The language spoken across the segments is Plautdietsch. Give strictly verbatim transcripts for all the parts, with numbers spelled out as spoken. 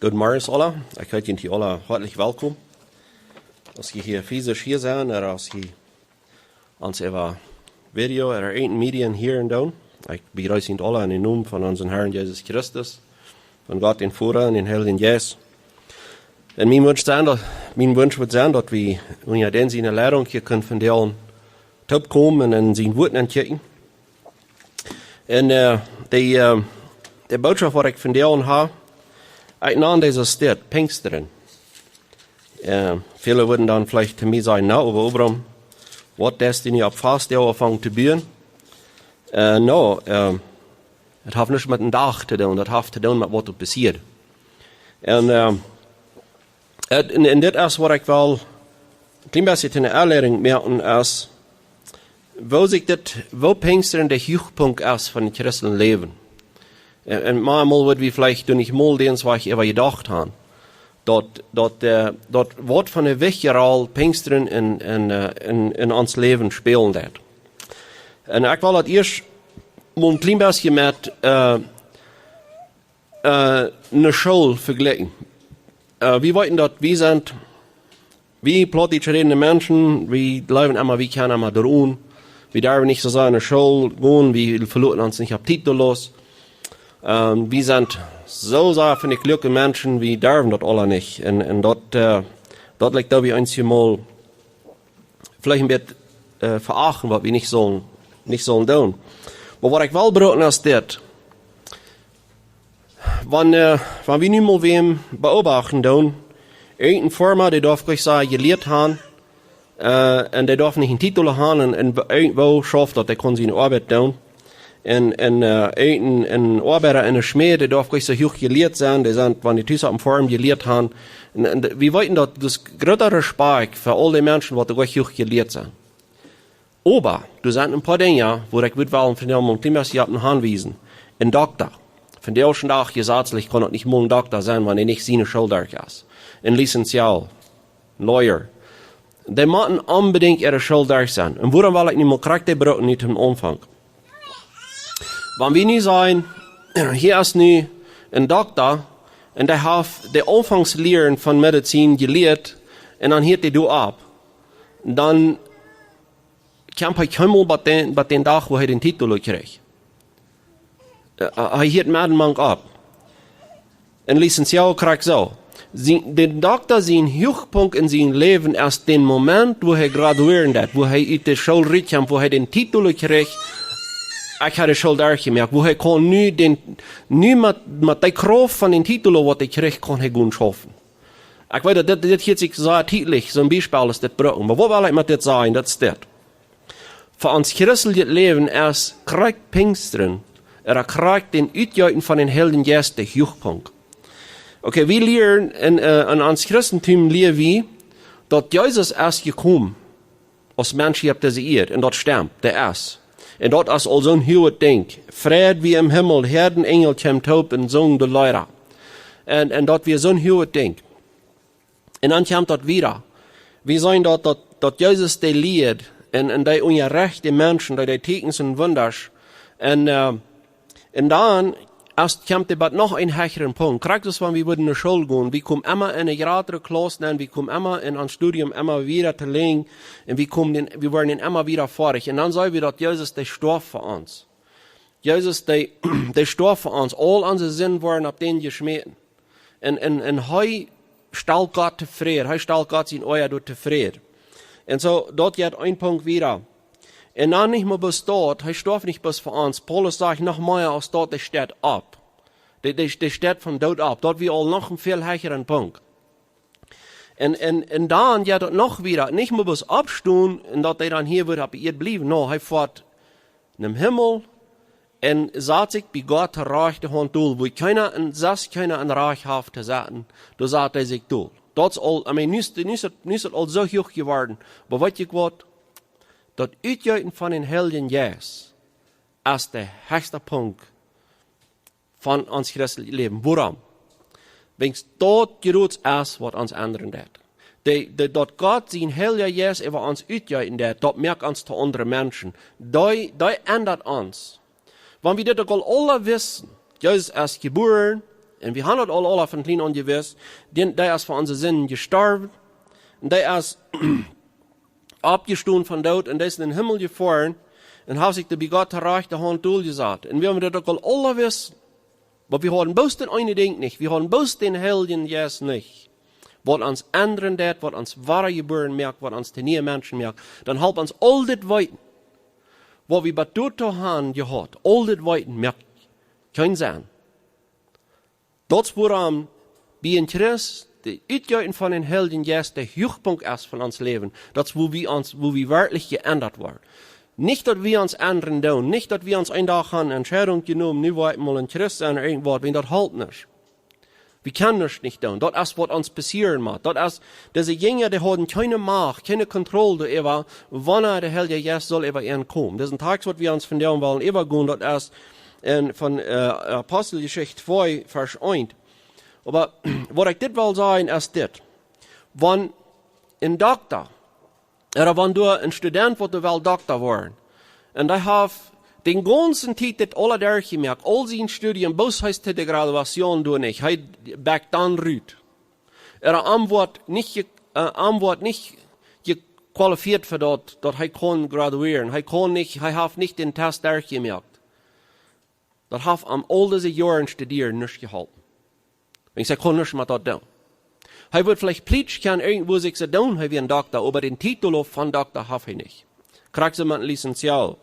Goodemorjes aula. Ekj heet junt aula hoatlich welkom. Aus jie hia fisisch hia sent, ooda aus jie ons äwa Video ooda irjent Medien hieren doonen. Ekj bejreess junt aula en dän Nomen von onsen Herrn Jesus Christus, von Gott dän Voda un dän Heiljen Jeist. Un mien Wunsch sien daut, mien Wunsch wudd sennen daut wie unja dän siene Leidunk hia kunnen vondoag toopkomen un en sien Wuat ankjikjen. Un, äh, de, äh, de Bootschoft waut ekj vondoag hab, ekj nand dise Tiet Pinjsten. Äh, väle wudden dan veleicht to mie sajen: "Na, oba Abraham, waut deist du nu opp Fastdoag aunfangen to buen?" Äh, no, äh, daut haft nuscht met een Dach to doonen, daut haft to doonen met waut doa passieet. Un, äh, Et, un, un dit es waut ekj well een kjlien bät eene Enleidunk moaken es, woo sikj dit, woo Pinjsten de Huachpunkt es von daut christelje Läwen. Un, un mau mol wudd wie veleicht doa nich mol dän Wajch äwa jedocht haben, daut, daut, äh, daut waut von eene wichtje Roll Pinjsten en, en, äh, en, en ons Läwen spälen deed. Un ekj well daut ieescht mol een kjlien bät met, äh, äh, eene School vejlikjen. Äh, wie weeten daut wie sent, wie plautdietsch rädende Menschen, wie jleewen emma, wie kjennen emma doaraun. Wie derwen nich soo sea enne School gonen, wie veloten ons nich opp Tiet loos. Ähm, wie sent soo sea von de kluake Menschen, wie derwen daut aula nich. Un, un daut, äh, daut lat wie ons hia mol veleicht een bät, äh, veachten, waut wie nich sellen, nich sellen doonen. Oba waut ekj well brucken es dit. Wan, äh, wan wie nu mol wäm beobachten doonen, irjent een Farma, dee darf jlikj sajen jelieet haben, äh, un dee darf nich een Titel haben, un, un irjentwoo schauft daut, dee kaun siene Oabeit doonen. Un, un, äh, een, een Oabeida en eene Schmäd, dee darf jlikj soo huach jelieet sennen, dee sent, wan dee tus opp eene Farm jelieet haben. Un, un wie weeten daut, daut es groota Respakjt fa aul dee Menschen waut jlikj huach jelieet sent. Oba doa sent een poa Dinja, wua ekj wudd wellen vondoag mol een kjlien bät opp hanwiesen. Een Dokta. Vondoag dän Dach jesazlich kaun daut nich mol een Dokta sennen, wan hee nich siene School derch es. Een Licenziado, een Lawyer. Dee motten onbedinjt äare School derch sennen. Un wuarom well ekj nu mol krakjt dee brucken nu toom Aunfank? Wan wie nu sajen, hia es nu een Dokta, un dee haft de Aunfangslieren von Medizin jelieet, un dan hieet hee doa opp, dan kjemt hee kjeenmol bat dän, bat dän Dach, wua hee dän Titel kjricht. Äh, hee hieet medden mank opp. Een Licenziado krakjt soo. Sien, dän Dokta sien Huachpunkt en sien Läwen es dän Moment, wua hee graduieren deed, wua hee ut de School rutkjemt, wua hee dän Titel kjricht, ekj hab de School derchjemoakt, wua hee kaun nu dän, nu met, met dee Krauft von dän Titel, waut hee kjricht, kaun hee gonen schaufen. Ekj weet daut dit, dit hieet sikj soo dietlich, soon Biespel es dit brucken. Oba waut well ekj met dit sajen, daut es dit. Fa ons christeljet Läwen es krakjt Pinjsten, ooda krakjt daut Utjeeten von dän Heiljen Jeist de Huachpunkt. Okay, wie lieren en, äh, en ons Christentum lia wie, daut Jesus es jekomen aus Mensch hia opp dise Ieed, un daut stemt, dee es. Un daut es aul soon huaget Dinkj. Freid wia em Himmel, Headenenjel kjeemen toop un sungen de Leeda. Un, un daut wia soon huaget Dinkj. Un dan kjemt daut wieda. Wie seenen daut, daut, daut Jesus dee lieed un, un dee unjarecht de Menschen, dee deed Tieekjens un Wundasch. Un, äh, un dan, aus kjemt hee bat noch een hecheren Punkt. Krakjt aus wan wie wudden no School gonen, wie komen emma en eene jratre Klauss nenn, wie komen emma en ons Studium emma wieda to lenjen, un wie komen en, wie woaren en emma wieda foadich. Un dan seenen wie daut Jesus dee storf fa ons. Jesus, dee, dee storf fa ons. Aul onse Sinden worden opp dän jeschmäten. Un, un, un hee stalt Gott tofräd. Hee stalt Gott sien Oaja doa tofräd. Un soo, daut jeit een Punkt wieda. Un dan nich mea bloos daut, hee storf nich bloos fa ons. Paulus sajcht noch mea aus daut, dee steit opp. Dee, dee, dee steit vom Doot opp. Daut wia aul noch een väl hecheren Punkt. Un, un, un dan jeit daut noch wieda. Nich mea bloos oppstonen un daut hee dan hia woat opp de Ieed bliewen. No, hee foat nom Himmel un sat sikj bie Gott to rajchte Haunt dol, wua kjeena een, sest kjeena een Rajcht haft to setten, doa sat hee sikj dol. Daut es aul, I mean, nu es, nu es et, nu es et aul soo huach jeworden. Oba weet jie waut? Daut Utjeeten von dän Heiljen Jeist es de hechste Punkt von ons christeljet Läwen. Wuarom? Wiels daut jrots es, waut ons endren deit. De, de, daut Gott sien Heilja Jeist äwa ons utjeeten deit, daut moakt ons to aundre Menschen. Dee, dee endat ons. Wan wie dit uk aul aula wisten, Jesus es jebuaren, Un wie haben daut aul aula von kjlien aun jewist, dee, dee es fa onse Sinden jestorwen, un dee es oppjestonen vom Doot, un dee es en dän Himmel jefoaren, un haft sikj doa bie Gott to rajchte Haunt doljesat. Un wie haben daut uk aul aula jewist, oba wie hauden bloos daut eene Dinkj nich, wie hauden bloos dän Heiljen Jeist nich, waut ons endren deed, waut ons wadajebuaren moakt, waut ons to niee Menschen moakt. Dan halpt ons aul dit Weeten, waut wie bat doatoo haben jehaut, aul dit Weeten moakt kjeen Senn. Daut es wuarom bie een Christ daut Utjeeten von dän Heiljen Jeist de Huachpunkt es von ons Läwen. Daut es, wua wie ons, wua wie werkjlich jeendat woaren. Nich daut wie ons endren doonen, nich daut wie ons een Dach haben Entscheidunk jenomen, nu woa ekj mol een Christ sennen, irjentwaut, wiels daut halpt nich. Wie kjennen nuscht nich doonen. Daut es waut ons passieren mott. Daut es, dise Jinja, dee hauden kjeene Macht, kjeene Kontroll doaräwa, wanea de Heilje Jeist sull äwa an komen. Daut es een Tekst, waut wie ons vondoag wellen äwagonen, daut es en, von, äh, Aposteljeschicht twee, Varsch eent. Oba waut ekj dit well sajen, es dit. Wan een Dokta, ooda wan doa een Student, waut doa well Dokta woaren, un dee haft dän gaunzen Tiet dit aula derchjemoakt, aul sien Studium, bloos hee es to de Graduation doa nich, hee backt dan rut. Ooda am woat nich je-, äh, am woat nich jequalifizieet fa daut, daut hee kaun graduieren. Hee kaun nich, hee haft nich dän Test derchjemoakt. Daut haft am aul dise Joaren studieren nuscht jeholpen. Wiels hee kaun nuscht met daut doonen. Hee wudd veleicht plietsch kjennen irjentwua sikj soo doonen, hee wia een Dokta, oba dän Titel von Dokta haft hee nich. Krakjt soo met een Licenziado.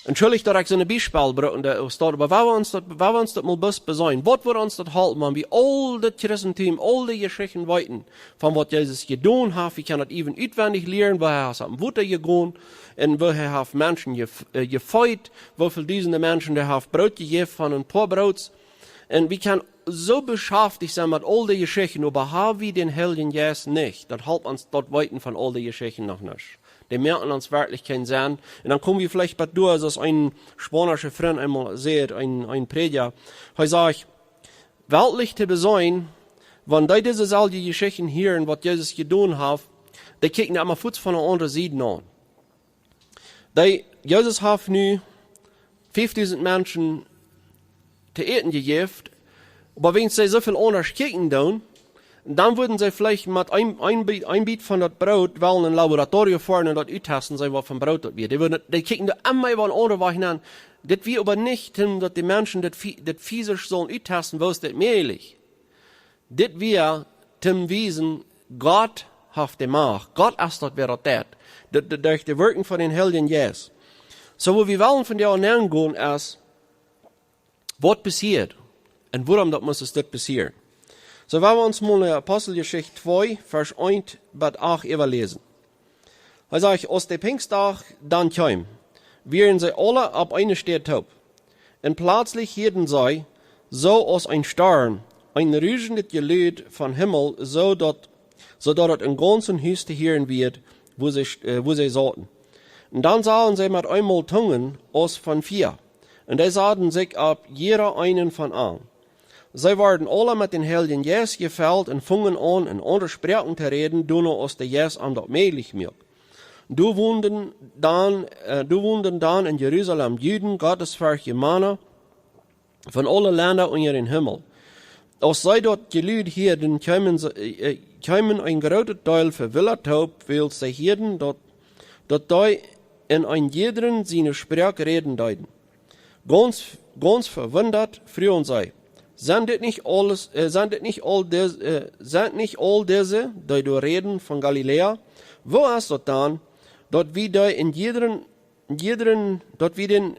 Entschuldicht, daut ekj soon Biespel bruck, oba wua wie ons daut, wua wie ons daut mol bloos besennen. Waut wudd ons daut halpen, wan wie aul daut Christentum, aul dee Jeschichten weeten, von waut Jesus jedonen haft, wie kjennen daut even utwendich lieren, woo hee es opp Wota jegonen, un woo hee haft Menschen jef-, äh, jefeet, woo väl dusende Menschen hee haft Broot jejäft von een poa Broots. Un wie kjennen soo beschaftich sennen met aul dee Jeschichten, oba ha wie dän Heiljen Jeist nich, dan halpt ons daut Weeten von aul dee Jeschichten noch nich. Dee moaken ons werkjlich kjeen Senn. Un dan kome wie veleicht bat doa, soo aus een spaunischa Frint eemol säd, een, een Prädja. Hee sajcht, weltlich to besennen, wan dee dise selwje Jeschichten hieren, waut Jesus jedonen haft, dee kjikjen emma fuaz von de aundre Sied aun. Dee, Jesus haft nu fiefdusend Menschen to äten jejäft, oba wan see soo väl aundasch kjikjen doonen, dan wudden see veleicht met een, een Bie-, een Biet von daut Broot wellen en Laboratorium foaren un daut uttesten, seenen waut fa Broot daut wia. Dee wudden, dee kjikjen doa emma waut aundret waut aun. Dit wia oba nich, om daut dee Menschen daut fi-, daut fisisch sullen uttesten, woo es dit mäajlich. Dit wia, om to wiesen, Gott haft de Macht. Gott es daut, wäa daut deit. Daut, daut derch de Werkjunk von dän Heiljen Jeist. Soo, wua wie wellen vondoag aungonen es, waut passieet un wuarom daut must dit passieren. Soo, wan wie ons mol en Aposteljeschicht twee, Varsch eent bat acht äwaläsen. Hee sajcht, aus de Pinjsdach dan kjeem, wieren see aule opp eene Städ toop. Un pletslich hieeden see, soo aus een Storm, een ruschendet Jelud vom Himmel, soo daut, soo daut et em gaunzen Hus to hieren wia, wua see, äh, wua see sauten. Un dan sagen see met eemol Tungen aus von Fia. Un dee saten sikj opp jieda eenen von an. See worden aule met dän Heiljen Jeist jefelt un fungen aun, en aundre Sproaken to räden, doano aus de Jeist an daut mäajlich muak. Doa wonden dan, äh, doa wonden dan en Jerusalem Juden, gottesferchtje Mana, von aule Lenda unja dän Himmel. Aus see daut Jelud hieeden, kjeemen see, äh, kjeemen een grootet Deel vewillat toop, wiels see hieeden, daut, daut dee en een jiedren siene Sproak räden deeden. Gaunz, gaunz vewundat fruagen see: Sent dit nich aules, äh, sent dit nich aul dis-, äh, sent nich aul dise, dee doa räden, von Galiläa? Woo es daut dan, daut wie dee en jiedren, jiedren, daut wie dän,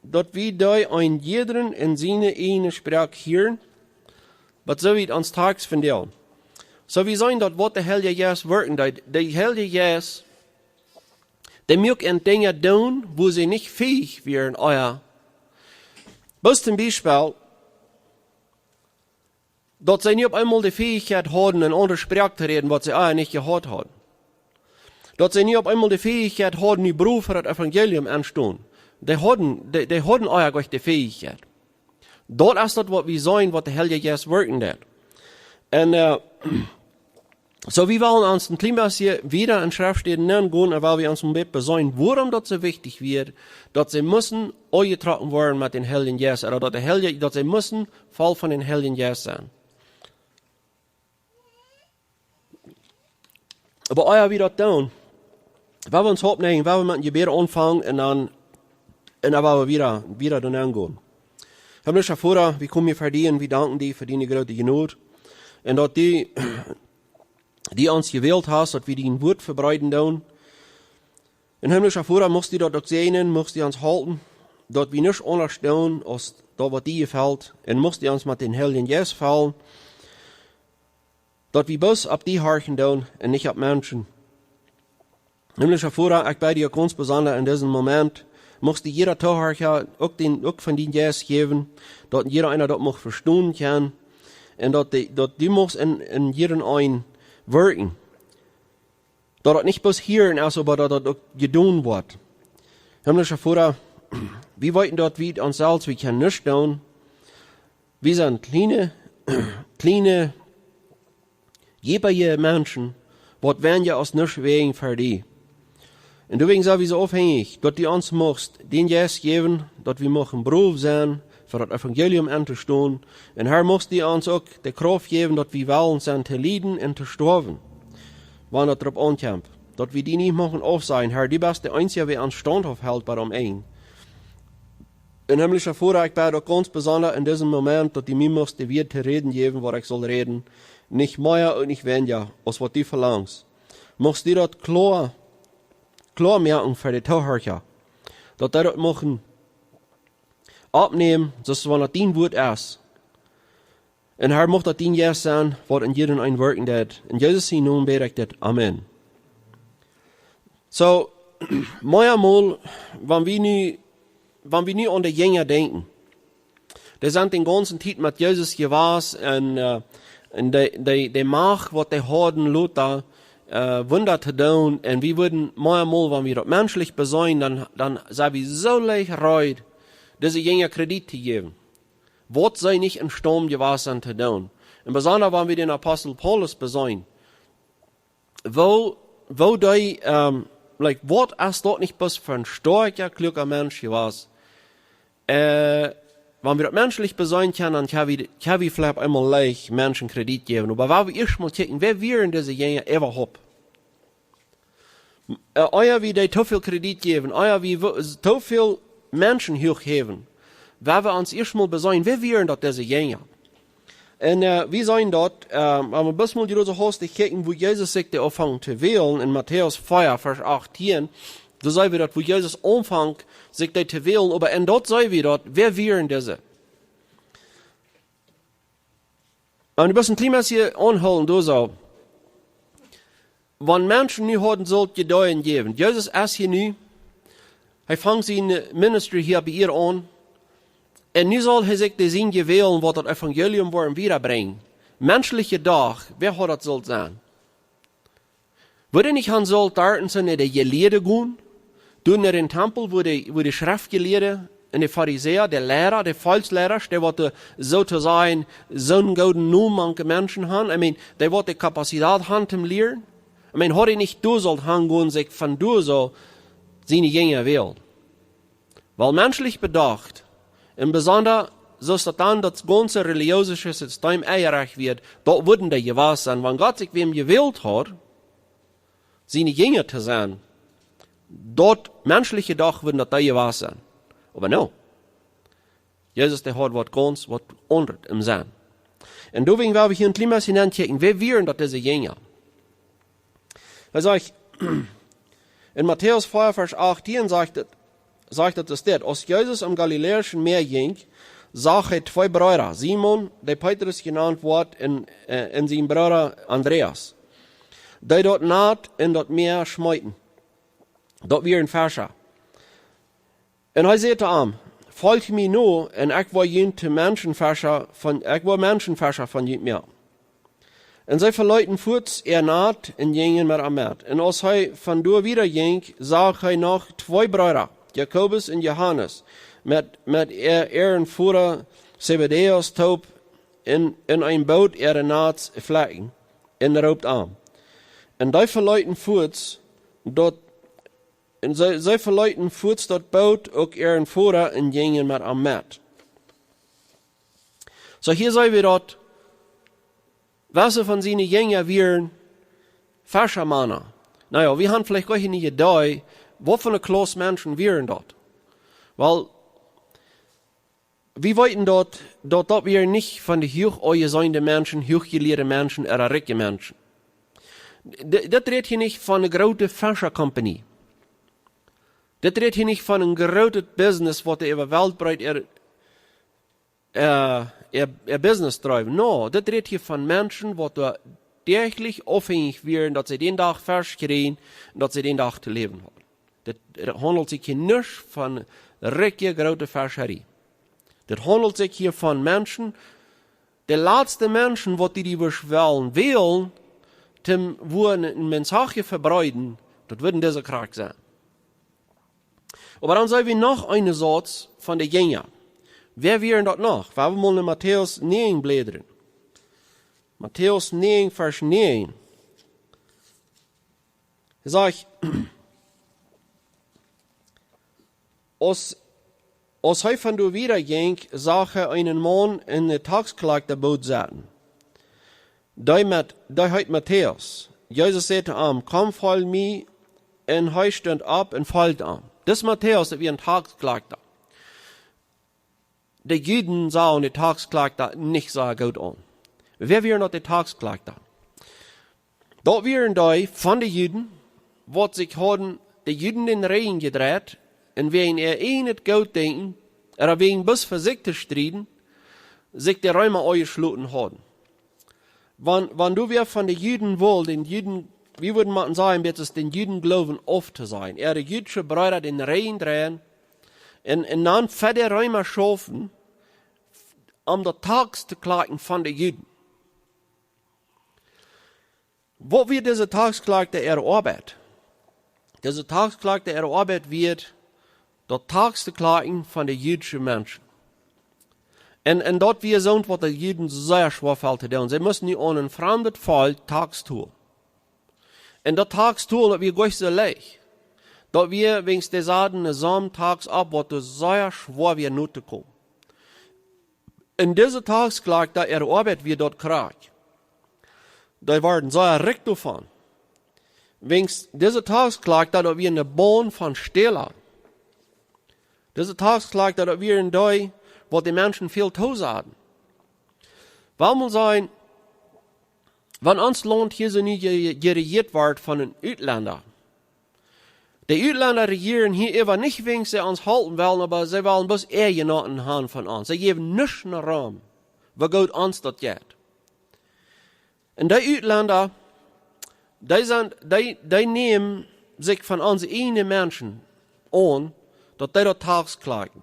daut wie dee een jiedren en siene ieejne Sproak hieren? Waut soo wie ons Tekst vondoag. Soo wie seenen daut, waut de Heilje Jeist werkjen deed. De Heilje Jeist, dee muak an Dinja doonen, wua see nich fähig wieren, ea. Bloos toom Biespel, daut see nu opp eemol de Fähichkjeit hauden, en aundre Sproak to räden, waut see ea nich jehaut hauden. Daut see nu opp eemol de Fähichkjeit hauden, nu brow fa daut Evangelium auntostonen. Dee hauden, dee, dee hauden ea goanich de Fähichkjeit. Daut es daut, waut wie seenen, waut de Heilje Jeist werkjen deed. Un, äh, So, wie wellen ons een kjlien bät wieda en Schreftstäden nengonen, un wiels wie ons een bät besennen, wuarom daut soo wichtich wia, daut see musten aunjetrocken woaren met dän Heiljen Jeist, ooda daut de Heilje, daut see musten voll von dän Heiljen Jeist sennen. Oba ea wie daut doonen, woa wie ons oppnämen, woa wie met een Jebäd aunfangen un dan, un dan woa wie wieda, wieda doa nengonen. Himmlischa Voda, wie komen hia ver die un wie danken die fa diene groote Jnod. Un daut du die ons jewält hast, daut wie dien Wuat vebreeden doonen. Un himmlischa Voda, muchst du daut uk säajnen, muchst du ons halpen, daut wie nich aundasch doonen aus daut, waut die jefelt. Un muchst du ons met dän Heiljen Jeist fellen, daut wie bloos opp die horchen doonen un nich opp Menschen. Himmlischa Voda, ekj bäd die uk gaunz besonda en disen Moment, muchst du jieda Tohorcha uk dän, uk von dien Jeist jäwen, daut jieda eena daut mucht vestonen kjennen, un daut de, daut du muchst en, en jieda eenen wirkjen. Daut daut nich bloos hieren es, oba daut daut uk jedonen woat. Himmlischa Voda, wie weeten daut wie ons selfst, wie kjennen nuscht doonen. Wie sent kjliene, kjliene, jäwje Menschen, waut weinja aus nuscht wäajen ver die. Un doawäajen sent wie soo aufhenjich, daut du ons muchst dän Jeist jäwen, daut wie muchten brow sennen, fa daut Evangelium entostonen. Un Herr, muchst du ons uk de Krauft jäwen, daut wie wellen sennen to lieden un to stoawen, wan daut doaropp aunkjemt. Daut wie die nich muchten aufsajen, Herr, du best de eensja, waut ons staundhauft helt bat aum Enj. Un himmlischa Voda, ekj bäd uk gaunz besonda en disen Moment, daut du mie muchst de Wieed to räden jäwen, waut ekj saul räden. Nich mea un nich weinja, aus waut du velangst. Muchst du daut kloa, kloa moaken fa de Tohorcha, daut dee daut muchten oppnämen, soo aus wan daut dien Wuat es. Un Herr, mucht daut dien Jeist sennen, waut en jieda eenen wirkjen deit. En Jesus sienen Nomen bäd ekj dit. Amen. So, mau emol, wan wie nu, wan wie nu aun de Jinja denkjen, dee sent dän gaunzen Tiet met Jesus jewast un, äh, un dee, dee, dee Macht, waut dee hauden, lota, äh, Wunda to doonen. Un wie wudden mau emol, wan wie daut menschlich beseenen, dan, dan sent wie soo leicht reed, dise Jinja Kredit to jäwen, waut see nich emstaund jewast sent to doonen. Un besonda, wan wie dän Apostel Paulus beseenen, woo, woo dee, ähm, like, waut es daut nich bloos fa een stoakja, kluaka Mensch jewast. Äh, wan wie daut menschlich beseenen kjennen, dan kjenn wie, kjenn wie veleicht eemol leicht Menschen Kredit jäwen. Oba wan wie ieescht mol kjikjen, wäa wieren dise Jinja äwahaupt? Äh, ea wie dee too väl Kredit jäwen, ea wie wo-, too väl Menschen huach häwen, woa wie ons ieescht mol beseenen, wäa wieren daut dise Jinja? Un, äh, wie seenen daut, äh, wan wie bloos mol hia soo hastich kjikjen, woo Jesus sikj dee aunfangt to wälen, en Matäus vea, Varsch achtieen, doa seenen wie daut, woo Jesus aunfangt sikj dee to wälen, oba en daut seenen wie daut, wäa wieren dise? Un wie motten een kjlien bät hia aunhoolen, doa soo. Wan Menschen nu hauden sullt Jedeejen jäwen. Jesus es hia nu, hee fangt siene Ministry hia bie Ieed aun. Un nu saul hee sikj dee siene wälen, waut daut Evangelium woaren wiedabrinjen. Menschlich jedocht, wäa haud daut sullt sennen? Wudd nich hee sullt doa en siene Jelieede gonen? Doa en dän Tempel, wua de, wua de Schreftjelieede un de Farisäa, de Liera, de Volkslieeda, dee waut, äh, soo to sajen, soon gooden Nomen mank de Menschen han. I mean, dee waut de Kapazitat han toom lieren. I mean, haud hee nich doa sullt hangonen, sikj von doa soo siene Jinja wälen? Wiels menschlich bedocht, un besonda, soo aus daut dan daut gaunze religiöse System enjerecht wort, daut wudden dee jewast sennen, wan Gott sikj wäm jewält haud, siene Jinja to sennen, daut menschlich jedocht wudden daut dee jewast sennen. Oba no. Jesus, dee haud waut gaunz waut aundret em Senn. Un doawäajen well wie hia een kjlien bät nenkjikjen, wäa wieren daut dise Jinja? Hee sajcht, en Matäus vea, Varsch achtieen sajcht et, sajcht et, es dit: Aus Jesus aum Galiläischen Mäa jinkj, sach hee twee Breeda, Simon, dee Petrus jenant woat, un, äh, un sien Brooda Andreas, dee daut Nat en daut Mäa schmeeten. Daut wieren Fescha. Un hee säd to an: Folcht mie no, un ekj woa junt to Menschenfescha von, ekj woa Menschenfescha von junt moaken. Un see veleeten fuaz äa Nat un jinjen met am met. Un aus hee von doa wieda jinkj, sach hee noch twee Breeda, Jakobus un Johanes, met, met äa, äaren Voda Zebedäus toop en, en een Boot äare Nat flekjen, un roopt an: Un dee veleeten fuats daut, un see, see veleeten fuats daut Boot uk äaren Foda un jinjen met am met. Soo hia seene wie daut, wese von siene Jinja wieren Feschamana. Na jo, wie haben veleicht goa nich eene Iedee, waut fa eene Klauss Menschen wieren daut. Well, wie weeten daut, daut daut wieren nich von de huach aunjeseene Menschen, huachjelieede Menschen, ooda rikje Menschen. D-, daut rät hia nich von eene groote Feschakompanie. Daut rät hia nich von een grootet Business, waut äwa weltbreet äa, äh, äa, äa Business dreewen. No, daut rät hia von Menschen, waut doa däachlich aufhenjich wieren, daut see dän Dach Fesch kjrieen un daut see dän Dach to läwen hauden. Daut haundelt sikj hia nich von rikje, groote Fescharrie. Daut haundelt sikj hia von Menschen, de latste Menschen, waut dee, dee wudd wellen wälen, toom wua een, een Mensach vebreeden, daut wudden dise krakjt sennen. Oba dan seene wie noch eene Sort von de Jinja. Wäa wieren daut noch? Wie haben mol en Matäus näajen bläden. Matäus näajen, Varsch näajen. Hee sajcht, aus, aus hee von doa wieda jinkj, sach hee eenen Maun en de Taxkloakta Boot sitten. Dee met, dee heet Matäus. Jesus säd to am: "Komm, folj mie." Un hee stunt opp un foljt am. Dis Matäus, daut wia een Taxkloakta. De Juden sagen de Taxkloakta nich soo goot aun. Wäa wieren daut de Taxkloakta? Daut wieren dee von de Juden, waut sikj hauden de Juden dän Rigjen jedreit, un wäajen äa ieejnet Gootdenkjen, ooda wäajen bloos fa sikj to strieden, sikj de Reema aunjeschloten hauden. Wan, wan du wäa von de Juden wullst, dän Juden, wie wudden mau sajen, daut es dän Judengloowen auftosajen. Äare jüdische Breeda dän Rigjen dreien, un, un dan fa de Reema schaufen, om daut Tax to kloaken von de Juden. Waut wia dise Taxkloakta äare Oabeit? Dise Taxkloakta äare Oabeit wia daut Tax to kloaken von de jüdische Menschen. Un, un daut wia soont, waut de Juden sea schwoa felt to doonen. See musten nu aun een framdet Volkj Tax tolen. Un daut Tax tolen, daut wia goanich soo leicht. Daut wia, wiels dee saten eene Som Tax opp, waut doa sea schwoa wia no to komen. Un dise Taxkloakta äare Oabeit wia daut krakjt. Dee worden sea rikj doavon. Wiels dise Taxkloakta, daut wia eene Band von Stäla. Dise Taxkloakta, daut wieren dee, waut de Menschen väl toosaten. Well mol sajen, wan ons Launt hia soo nu je-, jerejieet woat von een Utlenda. De Utlenda rejieren hia äwa nich, wiels see ons halpen wellen, oba see wellen bloos Äajenoaten haben von ons. See jäwen nuscht no Rom, woo goot ons daut jeit. Un dee Utlenda, dee sent, dee, dee nämen sikj von onse ieejne Menschen aun, daut dee daut Tax kloaken.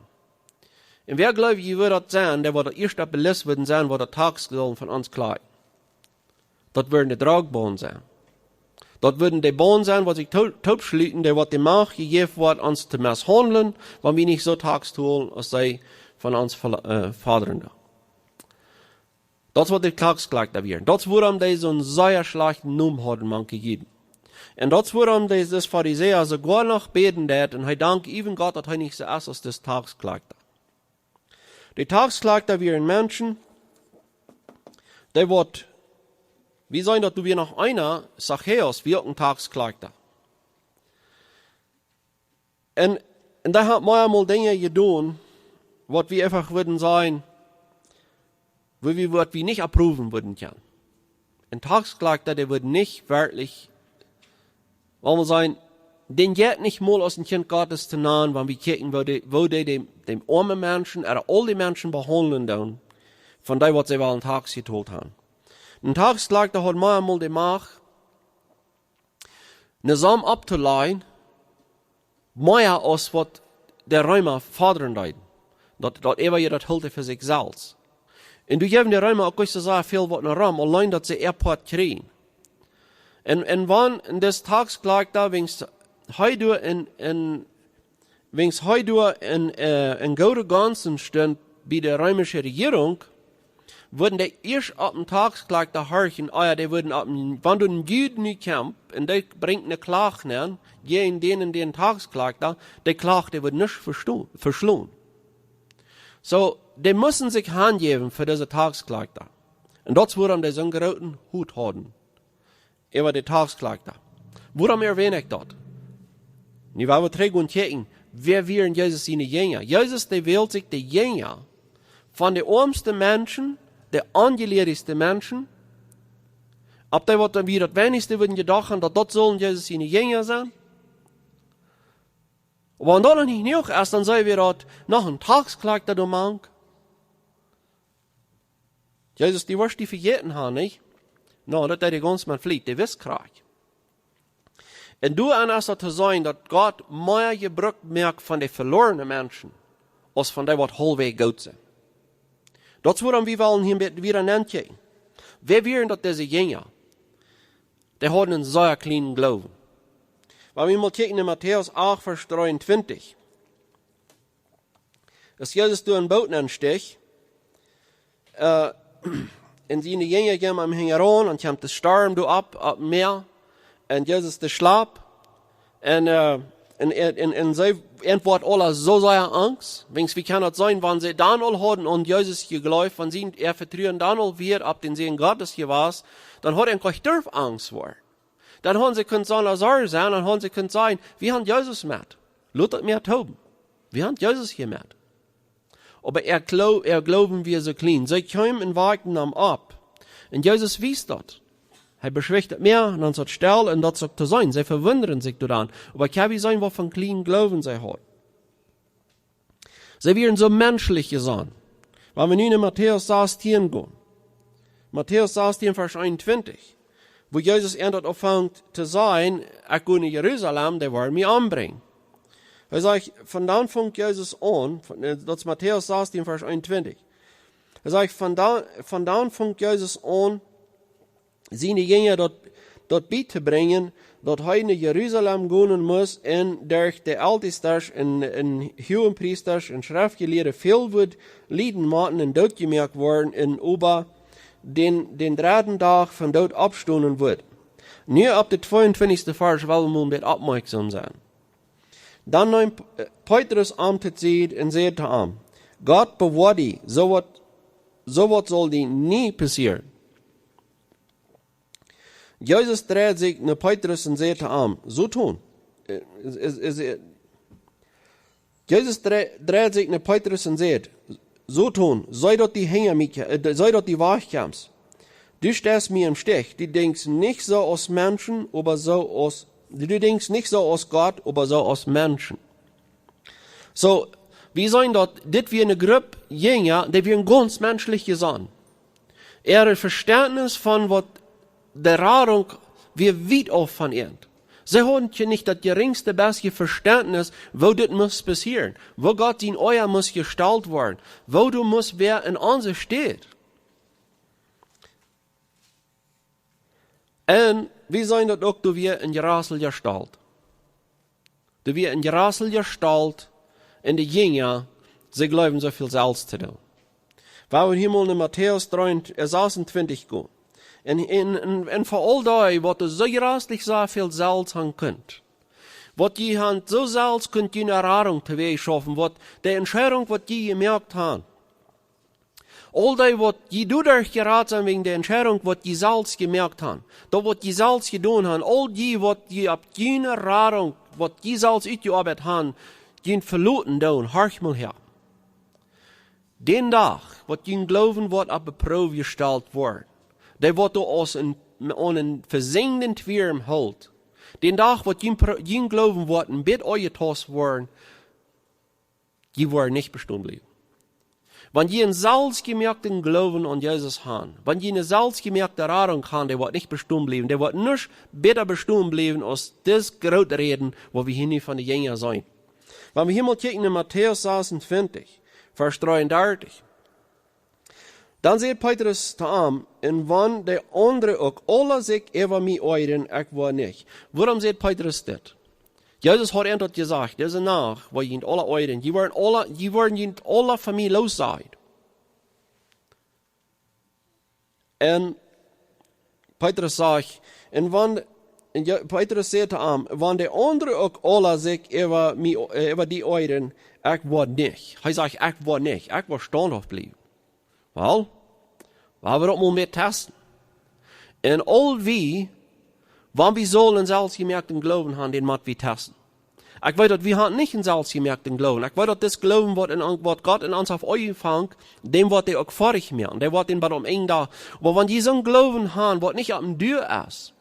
Un wäa jleew jie, wudd daut sennen, dee waut daut ieescht opp de List wudden sennen, waut daut Tax sullen von ons kloaken? Daut wudden de Drogbaunden sennen. Daut wudden de Baunden sennen, waut sikj to-, toopschluten, dee waut de Macht jejäft woat, ons to misshaundlen, wan wie nich soo Tax tolen, aus see von ons verla-, äh, fodren. Daut es waut de Taxkloakta wieren. Daut es wuarom dee soon sea schlajchten Nomen hauden mank de Juden. Un daut es wuarom dee, dis Farisäa soogoa noch bäden deed un hee dankt äwen Gott, daut hee nich soo es aus dis Taxkloakta. De Taxkloakta wieren Menschen, dee waut, wie sajen daut, doa wia noch eena, Zachäus, wia uk een Taxkloakta. Un, un dee haud mau eemol Dinja jedonen, waut wie eefach wudden sajen, wua wie, waut wie nich approven wudden kjennen. Een Taxkloakta, dee wudd nich werkjlich, well wie sajen, dän jeit nich mol aus een Kjint Gottes to nanen, wan wie kjikjen, woo dee, woo dee däm, däm oamen Menschen, ooda aul dee Menschen behaundlen doonen, von dee waut see wellen Tax jetolt haben. Een Taxkloakta haud mau eemol de Macht, eene Som opptolajen, mea aus waut de Reema fodren deeden. Daut, daut äwa je daut hilt fa sikj selfst. Un doa jeewen de Reema uk nich soo sea väl waut no Rom, auleen daut see äa Poat kjrieejen. Un, un wan, un dis Taxkloakta, wiels hee doa en, en, wiels hee doa en, äh, en goode Gonst stunt bie de reemische Rejierunk, wudden dee ieescht opp dän Taxklakjta horchen, ah jo, dee wudden opp dän, wan doa een Jud nu kjemt un dee brinjt eene Klach aun, jäajen dän un dän Taxklakjta, dee Klach, dee wudd nich vesto-, veschlonen. Soo, dee musten sikj hanjäwen fa dise Taxklakjta. Un daut es wuarom dee soon grooten Hut hauden äwa de Taxklakjta. Wuarom erwähn ekj daut? Nu woa wie trigj gonen kjikjen, wäa wieren Jesus siene Jinja? Jesus, dee wält sikj de Jinja von de oamste Menschen, de onjelieedste Menschen, opp dee waut wie daut weinichste wudden jedocht haben, daut daut sullen Jesus siene Jinja sennen. Oba wan daut noch nich jenuach es, dan seenen wie daut noch een Taxklakjta doa mank. Jesus, dee woascht du vejäten haben, nich? No, daut deed hee gaunz met Fliet, dee wist krakjt. Un doaraun es daut to seenen, daut Gott mea Jebruck moakt von de veloarne Menschen, aus von dee waut haulfwäaj goot sent. Daut es wuarom wie wellen hia een bät wieda nenkjikjen. Wäa wieren daut dise Jinja? Dee hauden een sea kjlienen Gloowen. Wan wie mol kjikjen en Matäus acht, Varsch dreeuntwintich. Aus Jesus doa em Boot ensteach, äh, un siene Jinja jinjen am hinjaraun, un kjeem de Storm doa opp, opp Mäa, un Jesus dee schlapt, un, äh, un, un, un see, an woat aula soo sea angst, wiels wie kjennen daut seenen, wan see dan aul hauden aun Jesus jejleeft, wan see äa Vetruen dan aul wia opp dän Sän Gottes jewast, dan haud an kjeena durft angst woaren. Dan hauden see kunt sennen, aus see sent, dan hauden see kunt sajen: "Wie haben Jesus met. Lot daut mea toom. Wie haben Jesus hia met." Oba äa Glo-, äa Gloowen wia soo kjlien. See kjeemen un wakjten am opp. Un Jesus wist daut. Hee beschwicht daut Mäa, un dan es daut stell, un daut es uk to seenen. See vewundren sikj doaraun. Oba kjenn wie seenen, waut fa een kjlienen Gloowen see hauden. See wieren soo menschlich jeseenen. Wan wie nu en Matäus sastieen gonen. Matäus sastieen, Varsch eenuntwintich. Wua Jesus an daut aunfangt to sajen: "Ekj go no Jerusalem, dee woaren mie ombrinjen." Hee sajcht, von dan funk Jesus aun, von, äh, daut es Matäus sastieen, Varsch eenuntwintich. Hee sajcht, von dan, von dan funk Jesus aun, siene Jinja daut, daut bietobrinjen, daut hee no Jerusalem gonen must un derch de Eltestasch un, un Huagenpriestasch un Schreftjelieede väl wudd lieden motten un dootjemoakt woaren un oba dän, dän dredden Dach vom Doot oppstonen wudd. Nu opp dän tweeuntwintichsten Varsch well wie mol een bät oppmoakjsom sennen. Dan neem P-, äh, Petrus am to Sied un säd to am: "Gott bewoa die, soo waut, soo waut saul die nie passieren." Jesus dreid sikj no Petrus un säd to am: "Soton." Äh, es, es, es, äh, Jesus dre-, dreid sikj no Petrus un säd: "Soton, see daut du hinja mie, äh, see daut du wajchkjemst. Du steist mie em Stich. Du denkjst nich soo aus Menschen, oba soo aus, du denkjst nich soo aus Gott, oba soo aus Menschen." Soo, wie seenen daut, dit wia eene Grupp Jinja, dee wieren gaunz menschlich jeseenen. Äa Vestentnis von waut de Radunk wia wiet auf von an. See hauden je nich daut jerinjste bät Vestentnis, woo dit must passieren, woo Gott sien Oaja must jestalt woaren, woo du must wäa en onse Städ. Un wie seenen daut uk, doa wia een jraselja Stolt. Doa wia een jraselja Stolt en de Jinja, see jleewen soo väl selfst to doonen. Wan wie hia mol no Matäus dree, äh, sasuntwintich gonen. Un, un, un, un fa aul dee, waut doa soo jraslich soo väl selfst han kunt. Waut jie han soo selfst kunt june Radunk tooschaufen, waut de Entscheidunk, waut jie jemoakt han. Aul dee, waut jie doaderch jerat sent wäajen de Entscheidunk, waut jie selfst jemoakt han, daut, waut jie selfst jedonen han, aul dee, waut jie opp june Radunk, waut jie selfst utjeoabeit han, jie veloten doonen, horcht mol häa. Dän Dach, waut jun Gloowen woat opp de Proow jestalt woaren, dee waut doa aus een, aun een vesinjenden Twierm hoolt, dän Dach, waut jun Pro-, jun Gloowen woat een bät aunjetost woaren, jie woaren nich bestonen bliewen. Wan jie een selfstjemoakten Gloowen aun Jesus han, wan jie eene selfstjemoakte Radunk han, dee woat nich bestonen bliewen, dee woat nich bäta bestonen bliewen aus dis groote Räden, waut wie hia nu von de Jinja seenen. Wan wie hia mol kjikjen en Matäus sasuntwintich, Varsch dreeundartich. Dan säd Petrus to am: "Un wan de aundre uk aula sikj äwa mie oajren, ekj woa nich." Wuarom säd Petrus dit? Jesus haud an daut jesajcht: "Dise Nacht woa jie junt aula oajren. Jie woaren aula, jie woaren junt aula von mie lossajen." Un Petrus sajcht, un wan, un Jo-, Petrus säd to am: "Wan de aundre uk aula sikj äwa mie, äwa die oajren, ekj woa nich." Hee sajcht: "Ekj woa nich, ekj woa staunthauft bliewen." Well, wie haben daut mol met testen. Un aul wie, wan wie sellen een selfstjemoakten Gloowen haben, dan motten wie testen. Ekj weet daut wie haben nich een selfstjemoakten Gloowen. Ekj weet daut dis Gloowen, waut en, waut Gott en ons haft aunjefongen, dän woat hee uk foadich moaken. Dee woat dän bat aum Enj doa. Oba wan jie soon Gloowen haben, waut nich opp dän Dua es,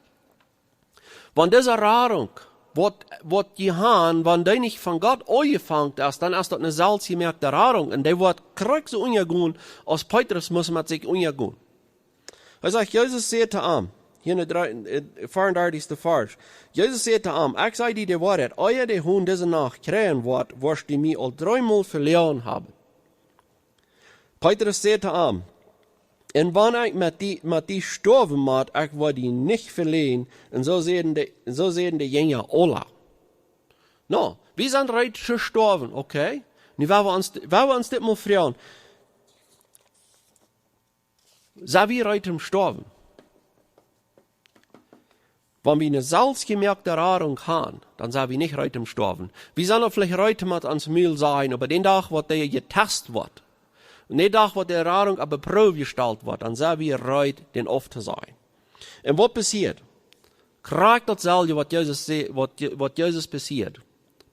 wan dise Radunk, waut, waut jie haben, wan dee nich von Gott aunjefongen es, dan es daut een selfstjemoakte Radunk. Un dee woat krakjt soo unjagonen, aus Petrus must met sikj unjagonen. Hee sajcht, Jesus säd to am, hia en de dree, eh, veeaundartichste Varsch. Jesus säd to am: "Ekj saj die de Woarheit, ea de Hon dise Nacht kjreien woat, woascht du mie aul dreemol veleajent haben." Petrus säd to am: "Un wan ekj met die, met die stoawen mott, ekj woa die nich veleajnen." Un soo säden de, soo säden de Jinja aula. Nu, wie sent reed to stoawen, okay? Nu woa wie ons, woa wie ons dit mol froagen. Sent wie reed to stoawen? Wan wie eene selfstjemoakte Radunk haben, dan sent wie nich reed to stoawen. Wie sent veleicht reed, met ons Mul sajen, oba dän Dach, waut dee jetest woat, un dän Dach, waut de Radunk opp de Proow jestalt woat, dan sent wie reed, dän auftosajen. Un waut passieet? Krakjt daut selwje, waut Jesus sä-, waut Je-, waut Jesus passieet.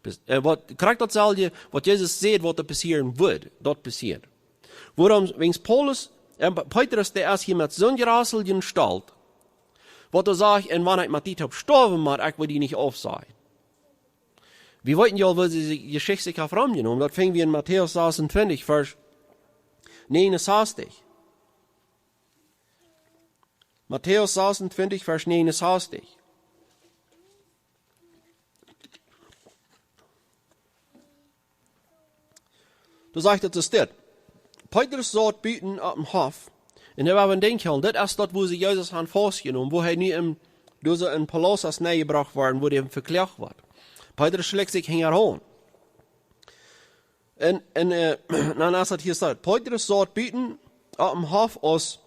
Pes-, eh, waut, krakjt daut selwje, waut Jesus säd, waut doa passieren wudd, daut passieet. Wuarom, wäajen Paulus, eh, Petrus, dee es hia met soon jraseljen Stolt, waut hee sajcht: "Un wan ekj met die toop stoawen mott, ekj woa die nich aufsajen." Wie weeten jo, woo dise Jeschicht sikj haft romjenomen. Daut finj wie en Matäus sasuntwintich, Varsch näajenunsastich. Matäus sasuntwintich, Varsch näajenunsastich. Doa sajcht et soo dit: Petrus saut buten oppem Hoff. Un hee wia een Denkj, dit es daut, wua see Jesus haben faustjenomen, wua hee nu em, doa soo em Palaust es nenjebrocht worden, wua hee vekloagt woat. Petrus schlikjt sikj hinjaraun. Un, un, eh, dan es daut hia steit: Petrus saut buten oppem Hoff, aus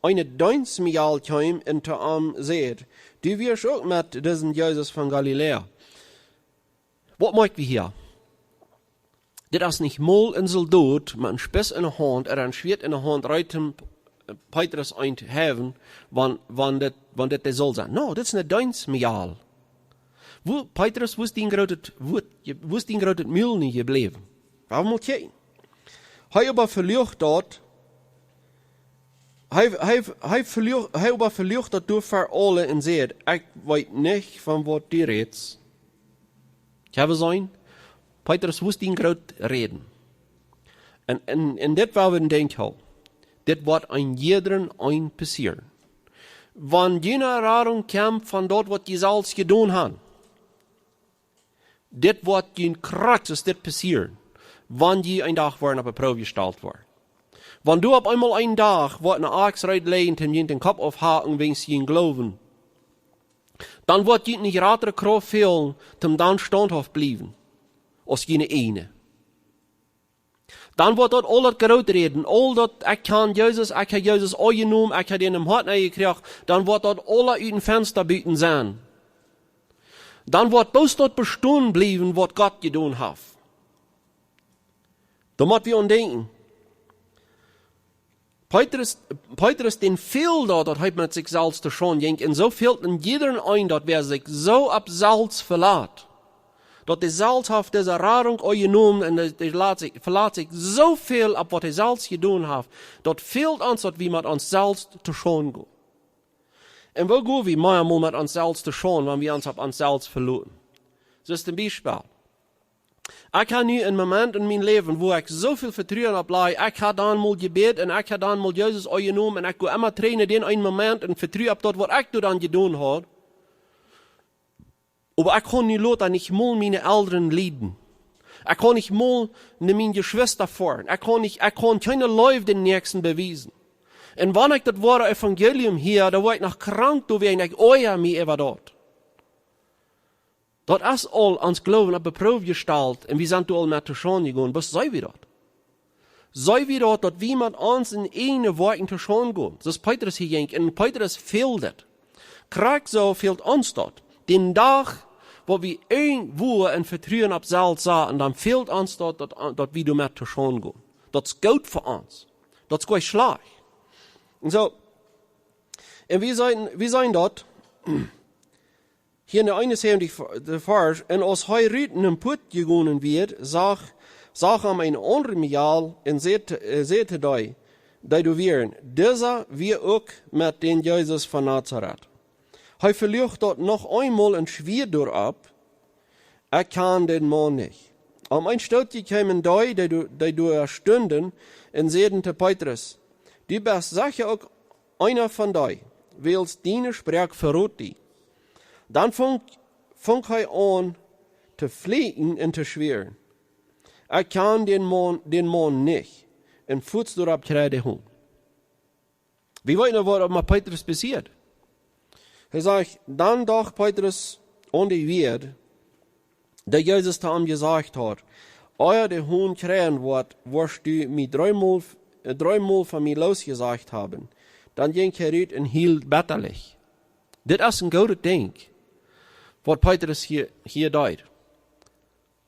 eene Deenstmejal kjeem un to am säd: "Du wieescht uk met disen Jesus von Galiläa." Waut moakj wie hia? Dit es nich mol een Soldot met een Spieß enne Haunt ooda een Schwieet enne Haunt, reed om Petrus entohäwen, wan, wan dit, wan dit de Saul sent. Nu, dit es eene Deenstmejal. Wua, Petrus, wua es dien grootet Wuat, wua es dien grootet Mul nu jebläwen? Wuarom mott hee? Hee äwaveleajent daut, hee, hee, hee veleajent, hee äwaveleajent daut doa ver aule un säd: "Ekj weet nich, von waut du rätst." Kjenn wie seenen? Petrus, wua es dien groot Räden? Un, un, un dit woa wie denkjen hoolen. Dit woat een jiedrem een passieren. Wan jie ne Erfoarunk kjemt von daut, waut jie selfst jedonen haben, dit woat jie krakjt soo dit passieren, wan jie een Dach woaren opp de Proow jestalt woaren. Wan du opp eemol een Dach woat ne Aks reed lijen, om jie dän Kopp aufhacken wäajen jun Gloowen, dan woat jie ne jratre Krauft fälen, om dan staunthauft bliewen, aus june ieejne. Dan woat daut aul daut Grooträden, aul daut: "Ekj kjan Jesus, ekj hab Jesus aunjenomen, ekj hab dän em Hoat nenjekjräajen", dan woat daut aula ut een Fensta buten sennen. Dan woat bloos daut bestonen bliewen, waut Gott jedonen haft. Doa mott wie aun denkjen. Petrus, Petrus, dän fäld daut, daut hee met sikj selfst to Schaund jinkj. Un soo fält een jiedrem een daut, wäa sikj soo opp selfst velat, daut hee selfst haft dise Erfoarunk aunjenomen un dee, dee lat sikj, velat sikj soo väl opp waut hee selfst jedonen haft. Daut fält ons, daut wie met ons selfst to Schaund gonen. Un woo go wie mau mol met ons selfst to Schaund, wan wie ons opp ons selfst veloten? Soo aus een Biespel. Ekj hab nu een Moment en mien Läwen, wua ekj soo väl Vetruen opp laj. Ekj hab dan mol jebät un ekj hab dan mol Jesus aunjenomen un ekj go emma trigj no dän eenen Moment un vetru opp daut, waut ekj doa dan jedonen haud. Oba ekj kaun nu lota nich mol miene Elren lieden. Ekj kaun nich mol no miene Jeschwista foaren. Ekj kaun nich, ekj kaun kjeene Leew dän Näakjsten bewiesen. Un wan ekj daut woare Evangelium hia, dan woa ekj noch krank doawäajen, ekj oaja mie äwa daut. Daut es aul ons Gloowen opp de Proow jestalt un wie sent doa aul met to Schaund jegonen, bloos see wie daut. See wie daut, daut wie met ons en eene Woakjen to Schaund gonen? Soo aus Petrus hia jinkj, un Petrus fäld dit. Krakjt soo fält ons daut. Dän Dach, wua wie irjentwua en Vetruen opp selfst saten, dan fält ons daut, daut, daut wie doamet to Schaund gonen. Daut es goot fa ons. Daut es goanich schlajcht. Un soo, un wie seenen, wie seenen daut, hia en de eenunsäwentich Varsch: "Un aus hee rut en de Puat jegonen wia, sach, sach am een aundra Mejal un säd, äh, säd to dee, dee doa wieren: Disa wia uk met dän Jesus von Nazaret." Hee veluach daut noch eemol un schwia doaropp: "Ekj kjan dän Maun nich." Opp eemol kjeemen dee, dee doa, dee doa stunden, un säden to Petrus: "Du best secha uk eena von dee, wiels diene Sproak verrot die." Dan funk, funk hee aun to flieekjen un to schwieren: "Ekj kjan dän Maun, dän Maun nich." Un fuaz doaropp kjrieech hee Hungst. Wie weeten, waut met Petrus passieet. Hee sajcht: "Dan docht Petrus aun de Wieed, dee Jesus to am jesajcht haud: 'Ea de Hon kjreien woat, woascht du mie dreemol, äh, dreemol von mie losjesajcht haben.' Dan jinkj hee rut un hield bettalich." Dit es een goodet Dinkj, waut Petrus hia, hia deed.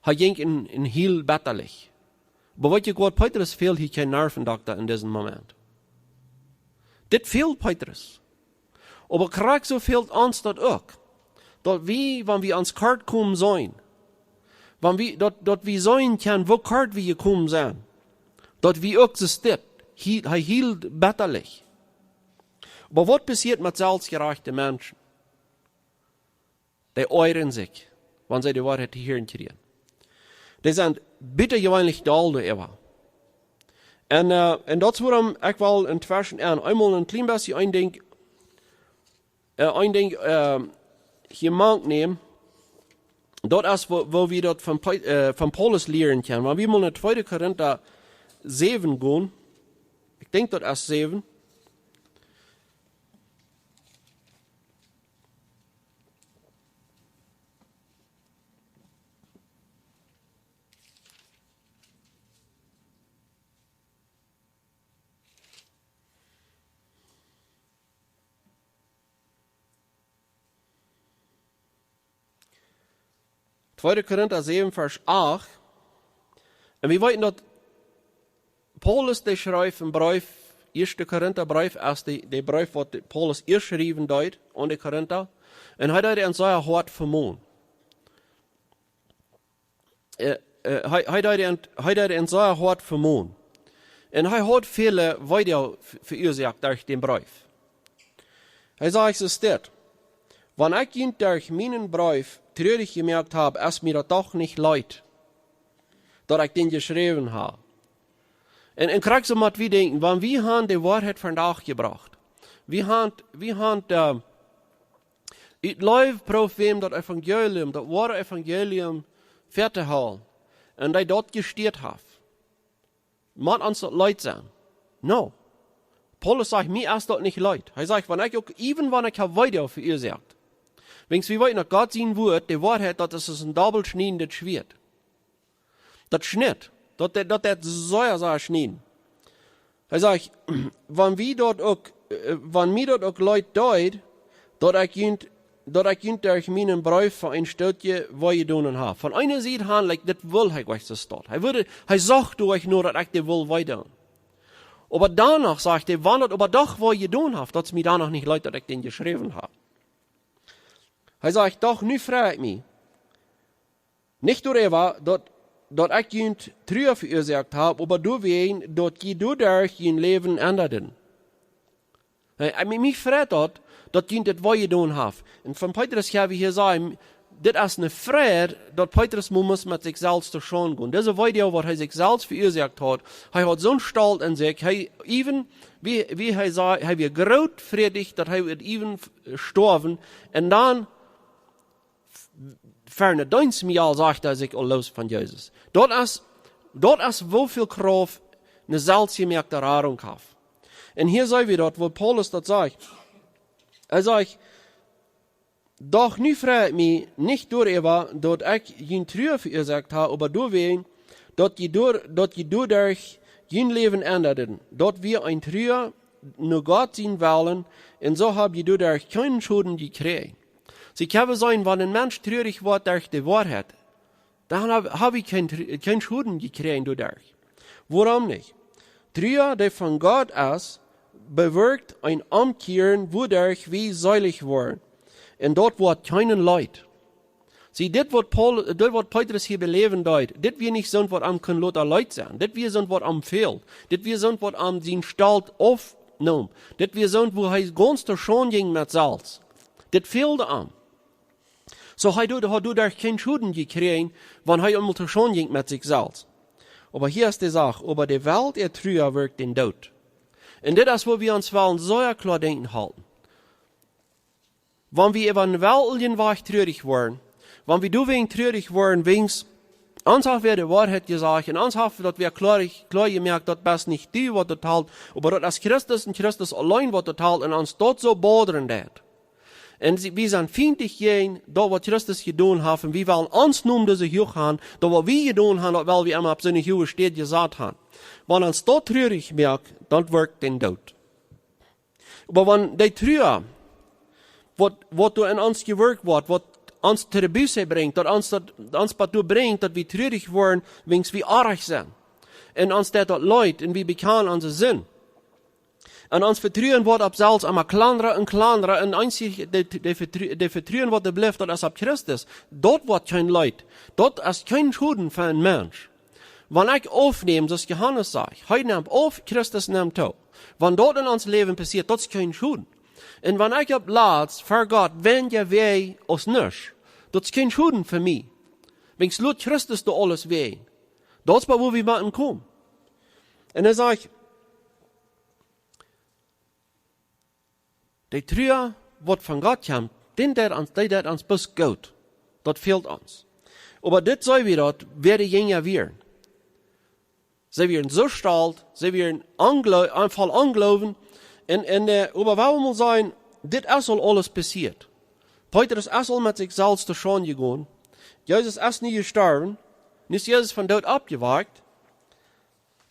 Hee jinkj un, un hield bettalich. Oba weet jie waut, Petrus fäld hia kjeen Nervendokta en disen Moment. Dit fäld Petrus. Oba krakjt soo fält ons daut uk. Daut wie, wan wie ons kort komen seenen, wan wie, daut, daut wie seenen kjennen, woo kort wie jekomen sent, daut wie uk soo steit, hee, hee hield bettalich. Oba waut passieet met selfstjerajchte Menschen? Dee oajren sikj, wan see de Woarheit to hieren kjrieen. Dee sent bitta jeweenlich doll doaräwa. Un, äh, un daut es wuarom ekj well entweschen aun eemol een kjlien bät een Dinkj, äh, een Dinkj, äh, hia mank nämen. Daut es, wua, wua wie daut von Pei-, äh, von Paulus lieren kjennen. Wan wie mol no tweede Korinta säwen gonen, ekj denkj daut es säwen. Tweede Korinta säwen, Varsch acht. Un wie weeten daut Paulus, dee schreef een Breef, Ieeschte Korinta Breef, es de, de Breef waut de Paulus ieescht schriewen deed aun de Korinta. Un hee deed an sea hoat vemonen. Äh, äh, hee, hee deed an, hee deed an sea hoat vemonen. Un hee haud väl Weedoag ve-, veuasoakt derch dän Breef. Hee sajcht soo dit: "Wan ekj junt derch mienen Breef truarich jemoakt hab, es mie daut doch nich leet, daut ekj dän jeschräwen hab." Un, un krakjt soo mott wie denkjen, wan wie han de Woarheit vondoag jebrocht. Wie han, wie han, äh, ut Leew prooft wäm daut Evangelium, daut woare Evangelium väatohoolen. Un dee daut jestieet haft. Mott ons daut leet sennen? No. Paulus sajcht, mie es daut nich leet. Hee sajcht, wan ekj uk, even wan ekj hab Weedoag veuasoakt. Wiels wie weeten daut Gott sien Wort, de Woarheit, daut es aus een dobbelschniedendet Schwieet. Daut schnitt. Daut, daut, daut sea, sea schnieden. Hee sajcht, wan wie daut uk, äh, wan mie daut uk leet deed, daut ekj junt, daut ekj junt derch mienen Breef fa een Stootje wee jedonen hab. Von eene Sied han, like, dit wull hee goanich soo stolt. Hee wull, hee socht doa no, daut ekj dee wull wee doonen. Oba doano sajcht hee, wan daut oba doch wee jedonen haft, daut es mie doano nich leet, daut ekj dän jeschräwen hab. Hee sajcht, doch nu frei ekj mie nich doaräwa, daut, daut ekj junt Trua veuasoakt hab, oba doawäajen, daut jie doaderch jun Läwen endaden. Hee, hee, mie, mie freit daut, daut junt dit wee jedonen haft. Un von Petrus kjenn wie hia seenen, dit es eene Freid, daut Petrus mol must met sikj selfst to Schaund gonen. Dise Weedoag, waut hee sikj selfst veuasoakt haud, hee haud soon Stolt en sikj, hee, even, wie, wie hee säd, hee wia groot frädich, daut hee wudd even f-, stoawen. Un dan fa een Deenst mol, sajcht hee sikj aul loos von Jesus. Daut es, daut es woo väl Krauft eene selfstjemoakte Radunk haft. Un hia seenen wie daut, woo Paulus daut sajcht. Hee sajcht, doch nu frei ekj mie nich doaräwa, daut ekj junt Trua veuasoakt hab, oba doawäajen, daut jie doa-, daut jie doaderch jun Läwen endren. Daut wia eene Trua no Gott sienen Wellen, un soo hab jie doaderch kjeenen Schoden jekjräajen. See, ekj hab jeseenen, wan een Mensch truarich woat derch de Woarheit, dan hab, hab ekj kjeen Tru-, kjeen Schoden jekjräajen doaderch. Wuarom nich? Trua, dee von Gott es, bewirkjt een Omkjieren, wuaderch wie seelich woaren. Un daut woat kjeenen leet. See, dit waut Paul-, dit waut Petrus hia beläwen deed, dit wia nich soont waut am kunn lota leet sennen. Dit wia soont waut am fäld. Dit wia soont waut am sien Stolt aufneem. Dit wia soont, wua hee gaunz to Schaund jinkj met selfst. Dit fäld am. Soo hee deed, hee deed doa kjeen Schoden jekjräajen, wan hee emol to Schaund jinkj met sikj selfst. Oba hia es de Sach, oba de Welt äa Trua wirkjt dän Doot. Un dit es, wua wie ons wellen sea kloa denkjen hoolen. Wan wie äwa een weltlichen Wajch truarich woaren, wan wie doawäajen truarich woaren, wiels ons haft wäa de Woarheit jesajcht, un ons haft daut wäa kloa, kloa jemoakt, daut best nich du waut daut talt, oba daut es Christus un Christus auleen waut daut talt, un ons daut soo bodren deit. Un see, wie sent fient jäajen daut waut Christus jedonen haft, un wie wellen ons Nomen doa soo huach haben, daut waut wie jedonen haben, daut well wie emma opp soone huage Städ jesat haben. Wan ons daut truarich moakt, daut wirkjt dän Doot. Oba wan dee Trua, waut, waut doa en ons jewirkjt woat, waut ons to de Buße brinjt, daut ons, daut ons bat doa brinjt, daut wie truarich woaren, wiels wie oajch sent. Un ons deit daut leet, un wie bekjanen onse Sind. Un ons Vetruen woat opp selfst emma kjlandra un kjlandra, un eensich de, de Vetru-, de Vetruen waut doa blift, daut es opp Christus. Daut woat kjeen leet. Daut es kjeen Schoden fa een Mensch. Wan ekj aufnäm, soo aus Johanes sajcht, hee nemt auf, Christus nemt too. Wan daut en ons Läwen passieet, daut es kjeen Schoden. Un wan ekj opp latst ver Gott, wan je wee aus nuscht, daut es kjeen Schoden fa mie. Wiels lot Christus doa aules wee. Daut es bie wua wie motten komen. Un hee sajcht, de Trua, waut von Gott kjemt, dee deit ons, dee deit ons bloos goot. Daut fält ons. Oba dit see wie daut, wäa de Jinja wieren. See wieren soo stolt, see wieren onglo-, voll Ongloowen. Un, un, äh, oba wie wellen mol sajen, dit es aul aules passieet. Petrus es aul met sikj selfst to Schaund jegonen. Jesus es nu jestorwen. Nu es Jesus vom Doot oppjewakjt.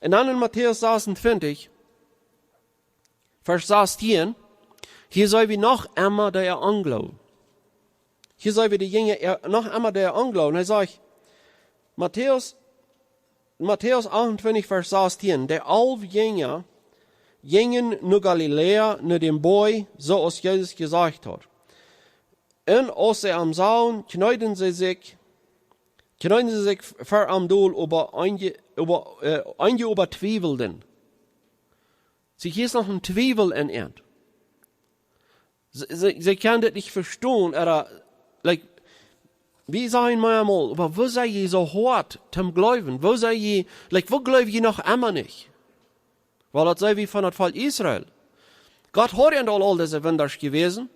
Un dan en Matäus sasuntwintich, Varsch sastieen, hia see wie noch emma dee Ongloowen. Hia see wie de Jinja, äh, noch emma dee Ongloowen. Hee sajcht, Matäus, Matäus achtuntwintich, Varsch sastieen, de alf Jinja jinjen no Galiläa, no dän Boajch, soo aus Jesus jesajcht haud. Un aus see am sagen, kjneeden see sikj, kjneeden see sikj ver am dol, oba eenje, oba, äh, eenje oba twiewelden. See, hia es noch een Twiewel en an. See, see, see kjennen dit nich vestonen, ooda, like, wie sajen mau emol, oba woo sent jie soo hoat toom gloowen? Woo sent jie, like, woo gloow jie noch emma nich? Wiels daut sent wie von daut Volkj Israel. Gott haud an aul, aul dise Wunda jewäsen.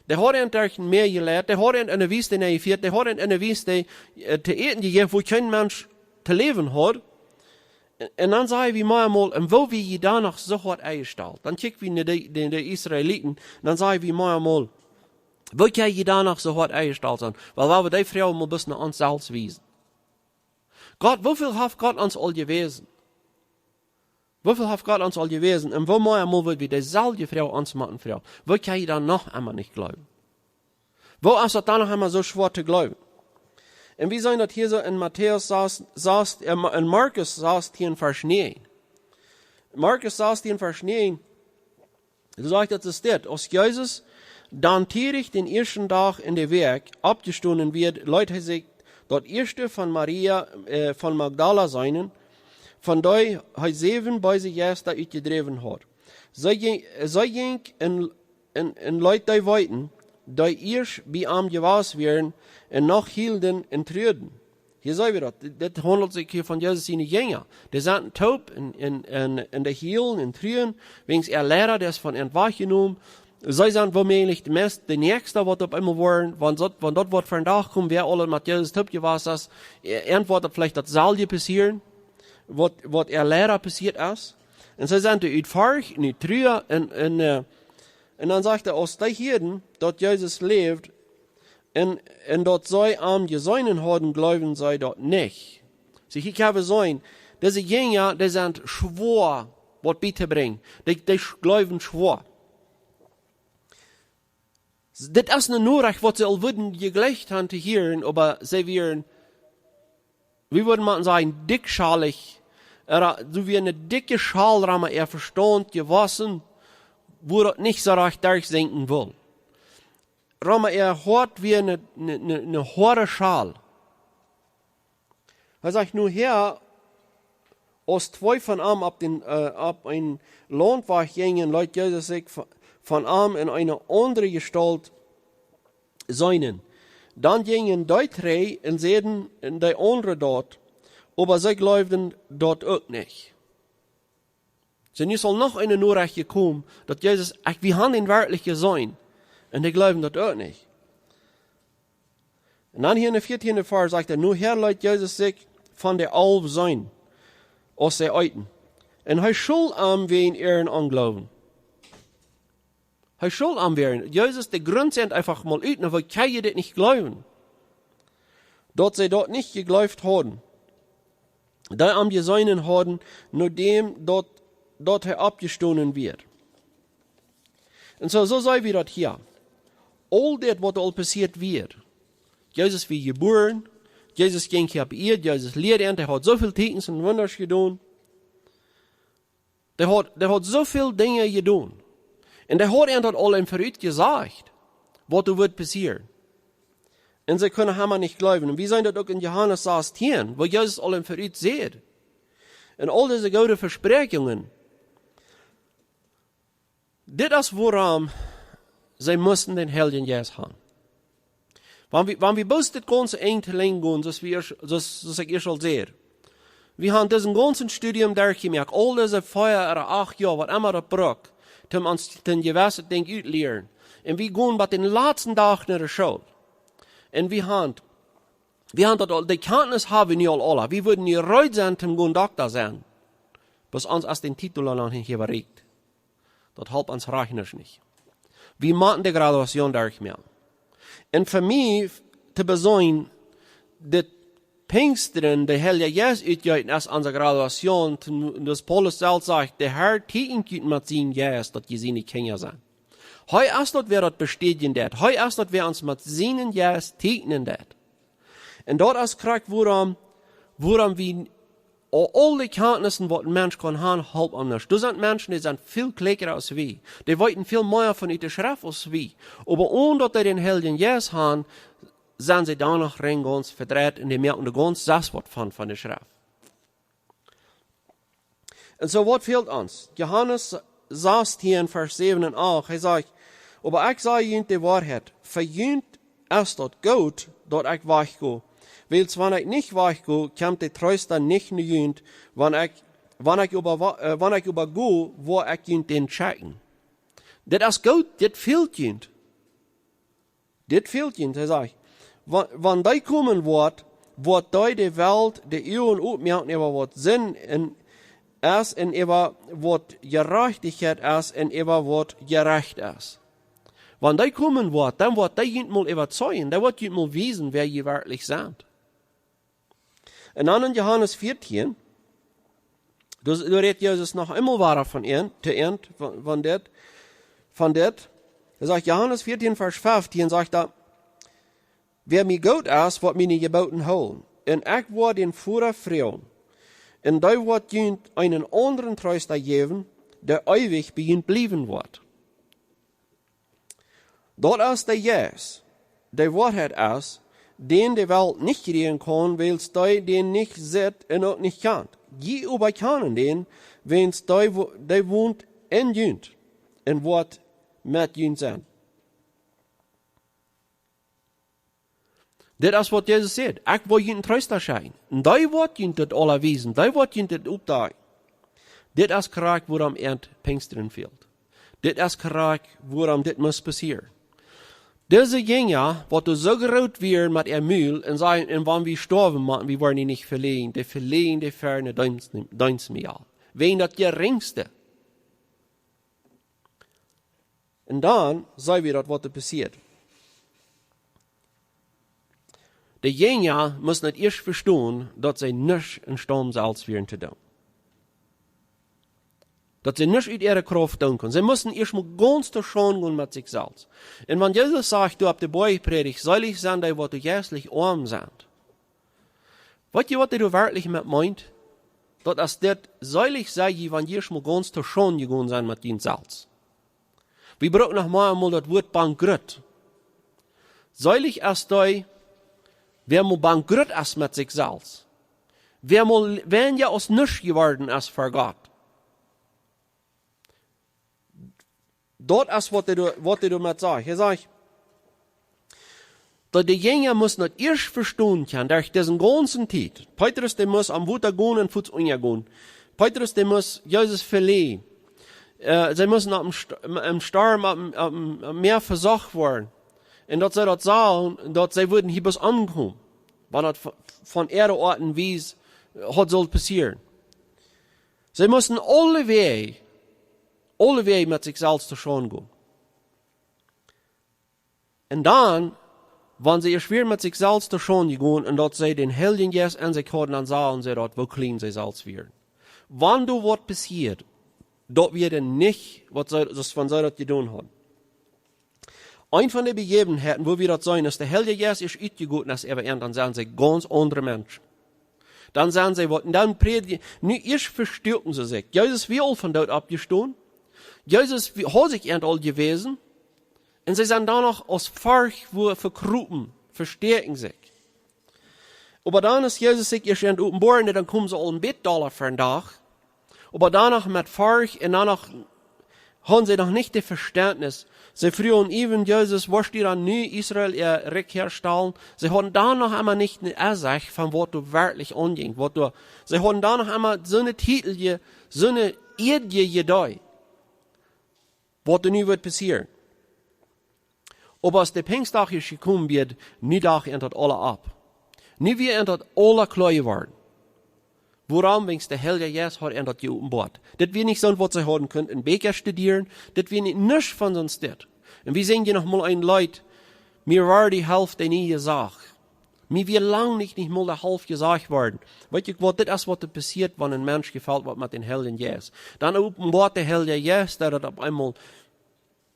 Dee haud an derch daut Mäa jeleit, dee haud an enne Wüste nenjefieet, dee haud an enne Wüste, äh, to äten jejäft, wua kjeen Mensch to läwen haud. Un, un dan saj wie mau emol, un woo wie jie dan noch soo hoat enjestalt. Dan kjikj wie no de, de, de Israeliten, dan saj wie mau emol, woo kjenn jie dan noch soo hoat enjestalt sennen? Wiels wie dee Froag mol bloos no ons selfst wiesen. Gott, woo väl haft Gott ons aul jewäsen? Woo väl haft Gott ons aul jewäsen? Un woo mau emol woa wie deeselwje Froag ons motten froagen? Woo kjenn jie dan noch emma nich gloowen? Woo es daut dan noch emma soo schwoa to gloowen? Un wie seenen daut hia soo en Matäus sas-, sas-, äh, Ma-, en Markus sastieen, Varsch näajen. Markus sastieen, Varsch näajen, doa sajcht daut, es dit: Aus Jesus dan tiedich dän ieeschten Dach en de Wäakj oppjestonen wia, leet hee sikj daut ieeschte von Maria, äh, von Magdala seenen, von dee hee säwen beese Jeista utjedräwen haud. See jinkj, see jinkj un, un, un leet dee weeten, dee ieescht bie am jewast wieren un noch hielden un truaden. Hia seenen wie daut. Dit, dit haundelt sikj hia von Jesus siene Jinja. Dee saten toop en, en, en, en de Hiel un truaden, wiels äa Liera, dee es von an wajchjenomen. See sent woomäajlich de meist, de näakjste waut opp eemol woaren, wan daut, wan daut woat vondoag komen, wäa aul met Jesus toop jewast es, äh, an woat daut veleicht daut selwje passieren, waut, waut äa Liera passieet es. Un see sent doa ut Forcht, nu Trua, un, un, äh, un dan sajcht hee, aus dee hieeden, daut Jesus läwd, un, un daut see am jeseenen hauden, jleewden see daut nich. See, hia kjenn wie seenen, Dise Jinja, dee sent schwoa, waut bie to brinjen. Dee, dee sch-, jleewen schwoa. Dit es eene Norecht, waut see aul wudden jejlikjt haben to hieren, oba see wieren, wie wudden mau sajen, dikkschalich. Ooda doa wia eene dikje Schal rom äa Vestaunt jewossen, wua daut nich soo rajcht derchsinkjen wull. Rom äa Hoat wia eene, eene, eene, eene hoade Schal. Hee sajcht: Nu hia, aus twee von am opp dän, äh, opp een Launtwajch jinjen, leet Jesus sikj von, von am en eene aundre Jestault seenen. Dan jinjen dee trigj un säden de aundre daut, oba see jleewden daut uk nich. Soo, nu es aul noch eene Norecht jekomen, daut Jesus, ekj, wie haben dän werkjlich jeseenen. Un dee jleewden daut uk nich. Un dan hia en dän vieetieenden Varsch sajcht hee: Nu hia leet Jesus sikj von de Alw seenen, aus see eeten. Un hee schull am wäajen äaren Onjloowen. Hee schull am wäajen. Jesus, de Grunt es eefach mol ut, nu, woo kjenn jie dit nich jleewen? Daut see daut nich jejleeft hauden, dee am jeseenen hauden, nodäm daut, daut hee oppjestonen wia. Un soo, soo seenen wie daut hia. Aul dit, waut aul passieet wia. Jesus wia jebuaren, Jesus jinkj hia opp Ieed, Jesus lieed an, hee haud soo väl Tieekjens un Wunda jedonen. Dee haud, dee haud soo väl Dinja jedonen. Un dee haud an daut aul em Verut jesajcht, waut doa wudd passieren. Un see kunnen am nich jleewen. Un wie seenen daut uk en Johanes sastieen, wua Jesus aul em Verut säd. Un aul dise goode Vespräakjungen. Dit es wuarom see musten dän Heiljen Jeist haben. Wan wie, wan wie bloos dit gaunze Enj to Lenjd gonen, soo aus wie ieescht, soo aus, soo aus ekj ieescht aul säd. Wie haben disen gaunzen Studium derchjemoakt, aul dise vea ooda acht Joa, waut emma daut brukt, om ons een jewesset Dinkj uttolären. Un wie gonen bat dän latsten Dach no de School. Un wie haben, wie haben daut aul, de Kjantnis haben wie nu aul aula. Wie wudden nu reed sennen, om gonen Dokta sennen. Bat ons aus dän Titel aul aun hia bereakjt. Daut halpt ons rajcht nich. Wie motten de Graduation derchmoaken. Un fa mie, to beseenen, dit Pinjsten, de Heilje Jeist utjeeten es onse Graduation, to, daut Paulus selfst sajcht, de Herr tieekjent junt met sienen Jeist, daut jie siene Kjinja sent. Hee es daut, wäa daut bestädjen deit. Hee es daut, wäa ons met sienen Jeist tieekjnen deit. Un daut es krakjt wuarom, wuarom wie aul, aul de Kjantnissen, waut een Mensch kaun haben, halpt am nich. Doa sent Menschen, dee sent väl kjlieekja aus wie. Dee weeten väl mea von de Schreft aus wie. Oba onen daut dee dän Heiljen Jeist haben, sent see doano rein gaunz vedreit un dee moaken doa gaunz selfst waut von, von de Schreft. Un soo, waut fält ons? Johanes sastieen, Varsch säwen un acht, hee sajcht: Oba ekj saj junt de Woarheit, fa junt es daut goot, daut ekj wajch go. Wiels wan ekj nich wajch go, kjemt de Treesta nich no junt, wan ekj, wan ekj oba wa-, äh, wan ekj oba go, woa ekj junt dän schekjen. Dit es goot, dit fält junt. Dit fält junt, hee sajcht. Wa-, wan dee komen woat, woat dee de Welt de Uagen opmoaken äwa waut Sind un es un äwa waut Jerajchtichkjeit es un äwa waut jerecht es. Wan dee komen woat, dan woat dee junt mol äwazeijen, dee woat junt mol wiesen, wäa jie werkjlich sent. Un dan en Johanes vieetien, doa, doa rät Jesus noch eemol wieda von an, to Enj von, von dit, von dit. Hee sajcht, Johanes vieetien, Varsch feftieen, sajcht hee: Wäa mie goot es, woat miene Jeboten hoolen. Un ekj woa dän Voda froagen. Un dee woat junt eenen aundren Treesta jäwen, dee eewich bie junt bliewen woat. Daut es de Jeist, dee Woarheit es, dän de Welt nich kjrieen kaun, wiels dee dän nich sitt un uk nich kjant. Jie oba kjanen dän, wiels dee wo-, dee wont en junt un woat met junt sennen. Dit es waut Jesus sajcht: Ekj woa junt een Treesta schekjen. Un dee woat junt dit aula wiesen, dee woat junt dit opdakjen. Dit es krakjt wuarom an Pinjsten fält. Dit es krakjt wuarom dit must passieren. Dise Jinja, waut doa soo groot wieren met äa Mul un säden: Un wan wie stoawen motten, wie woaren die nich veläajnen, dee veläajnen dee fa een Deenst, Deenstmejal. Wäajen daut jerinjste. Un dan seenen wie daut, waut doa passieet. De Jinja musten daut ieescht vestonen, daut see nuscht em Staum selfst wieren to doonen. Daut see nuscht ut äare Krauft doonen kunnen. See musten ieescht mol gaunz to Schaund gonen met sikj selfst. Un wan Jesus sajcht, doa opp de Boajprädicht, seelich sent dee, waut doa jeistlich oam sent. Weet jie, waut hee doa werkjlich met meent? Daut es dit, seelich sie jie, wan jie ieescht mol gaunz to Schaund jegonen sent met junt selfst. Wie brucken noch mol emol daut Wuat bankrutt. Seelich es dee, wäa mol bankrutt es met sikj selfst. Wäa mol, wäa je aus nuscht jeworden es fa Gott. Daut es waut hee doa, waut hee doamet sajcht. Hee sajcht, daut de Jinja musten daut ieescht vestonen kjennen, derch dise gaunze Tiet. Petrus, dee must aum Wota gonen un fuaz unjagonen. Petrus, dee must Jesus veläajnen. Äh, see musten opp em St-, em Storm, opp em, opp em, opp em Mäa vesocht woaren. Un daut see daut sagen, daut see wudden hia bloos omkomen. Wan daut v-, von äare Oat un Wies haud sullt passieren. See musten aule Wäaj, aule Wäaj met sikj selfst to Schaund gonen. Un dan, wan see ieescht wieren met sikj selfst to Schaund jegonen un daut see dän Heiljen Jeist en sikj hauden, dan sagen see daut, woo kjlien see selfst wieren. Wan doa waut passieet, daut wia dan nich, waut see, daut wan see daut jedonen hauden. Eent von de Bejäwenheiten, wua wie daut seenen, es de Heilje Jeist es utjegoten es äwa an, dan sent see gaunz aundre Menschen. Dan sent see waut, un dan prädjen, nu ieescht vestuaken see sikj. Jesus wia aul von doot oppjestonen. Jesus wi-, haud sikj an aul jewäsen. Un see sent dan noch aus Forcht wua vekropen, vestäakjen sikj. Oba dan es Jesus sikj ieescht an openboaren, dan komen see aul een bät dolla fa dän Dach. Oba dan noch met Forcht un dan noch hauden see noch nich daut Vestentnis. See fruagen äwen Jesus, woascht du dan nu Israel äa Rikj herstalen? See hauden dan noch emma nich eene Ensecht von waut doa werkjlich aunjinkj. Waut doa, see hauden dan noch emma soone Titel, soone Iedee, waut doa nu wudd passieren. Oba aus de Pinjsdach es jekomen wia, nu docht an daut aula opp. Nu wia an daut aula kloa jeworden. Wuarom? Wiels de Heilje Jeist haud an daut jeopenboat. Dit wia nich soont waut see hauden kunt em Bieekja studieren. Dit wia nich, nuscht von soont dit. Un wie sinjen hia noch mol een Leet, mie wort de Halft nich jesajcht. Mie wia lang nich, nich mol de Halft jesajcht worden. Weet jie waut, dit es waut doa passieet, wan een Mensch jefelt woat met dän Heiljen Jeist. Dan openboat de Heilje Jeist, daut et opp eemol,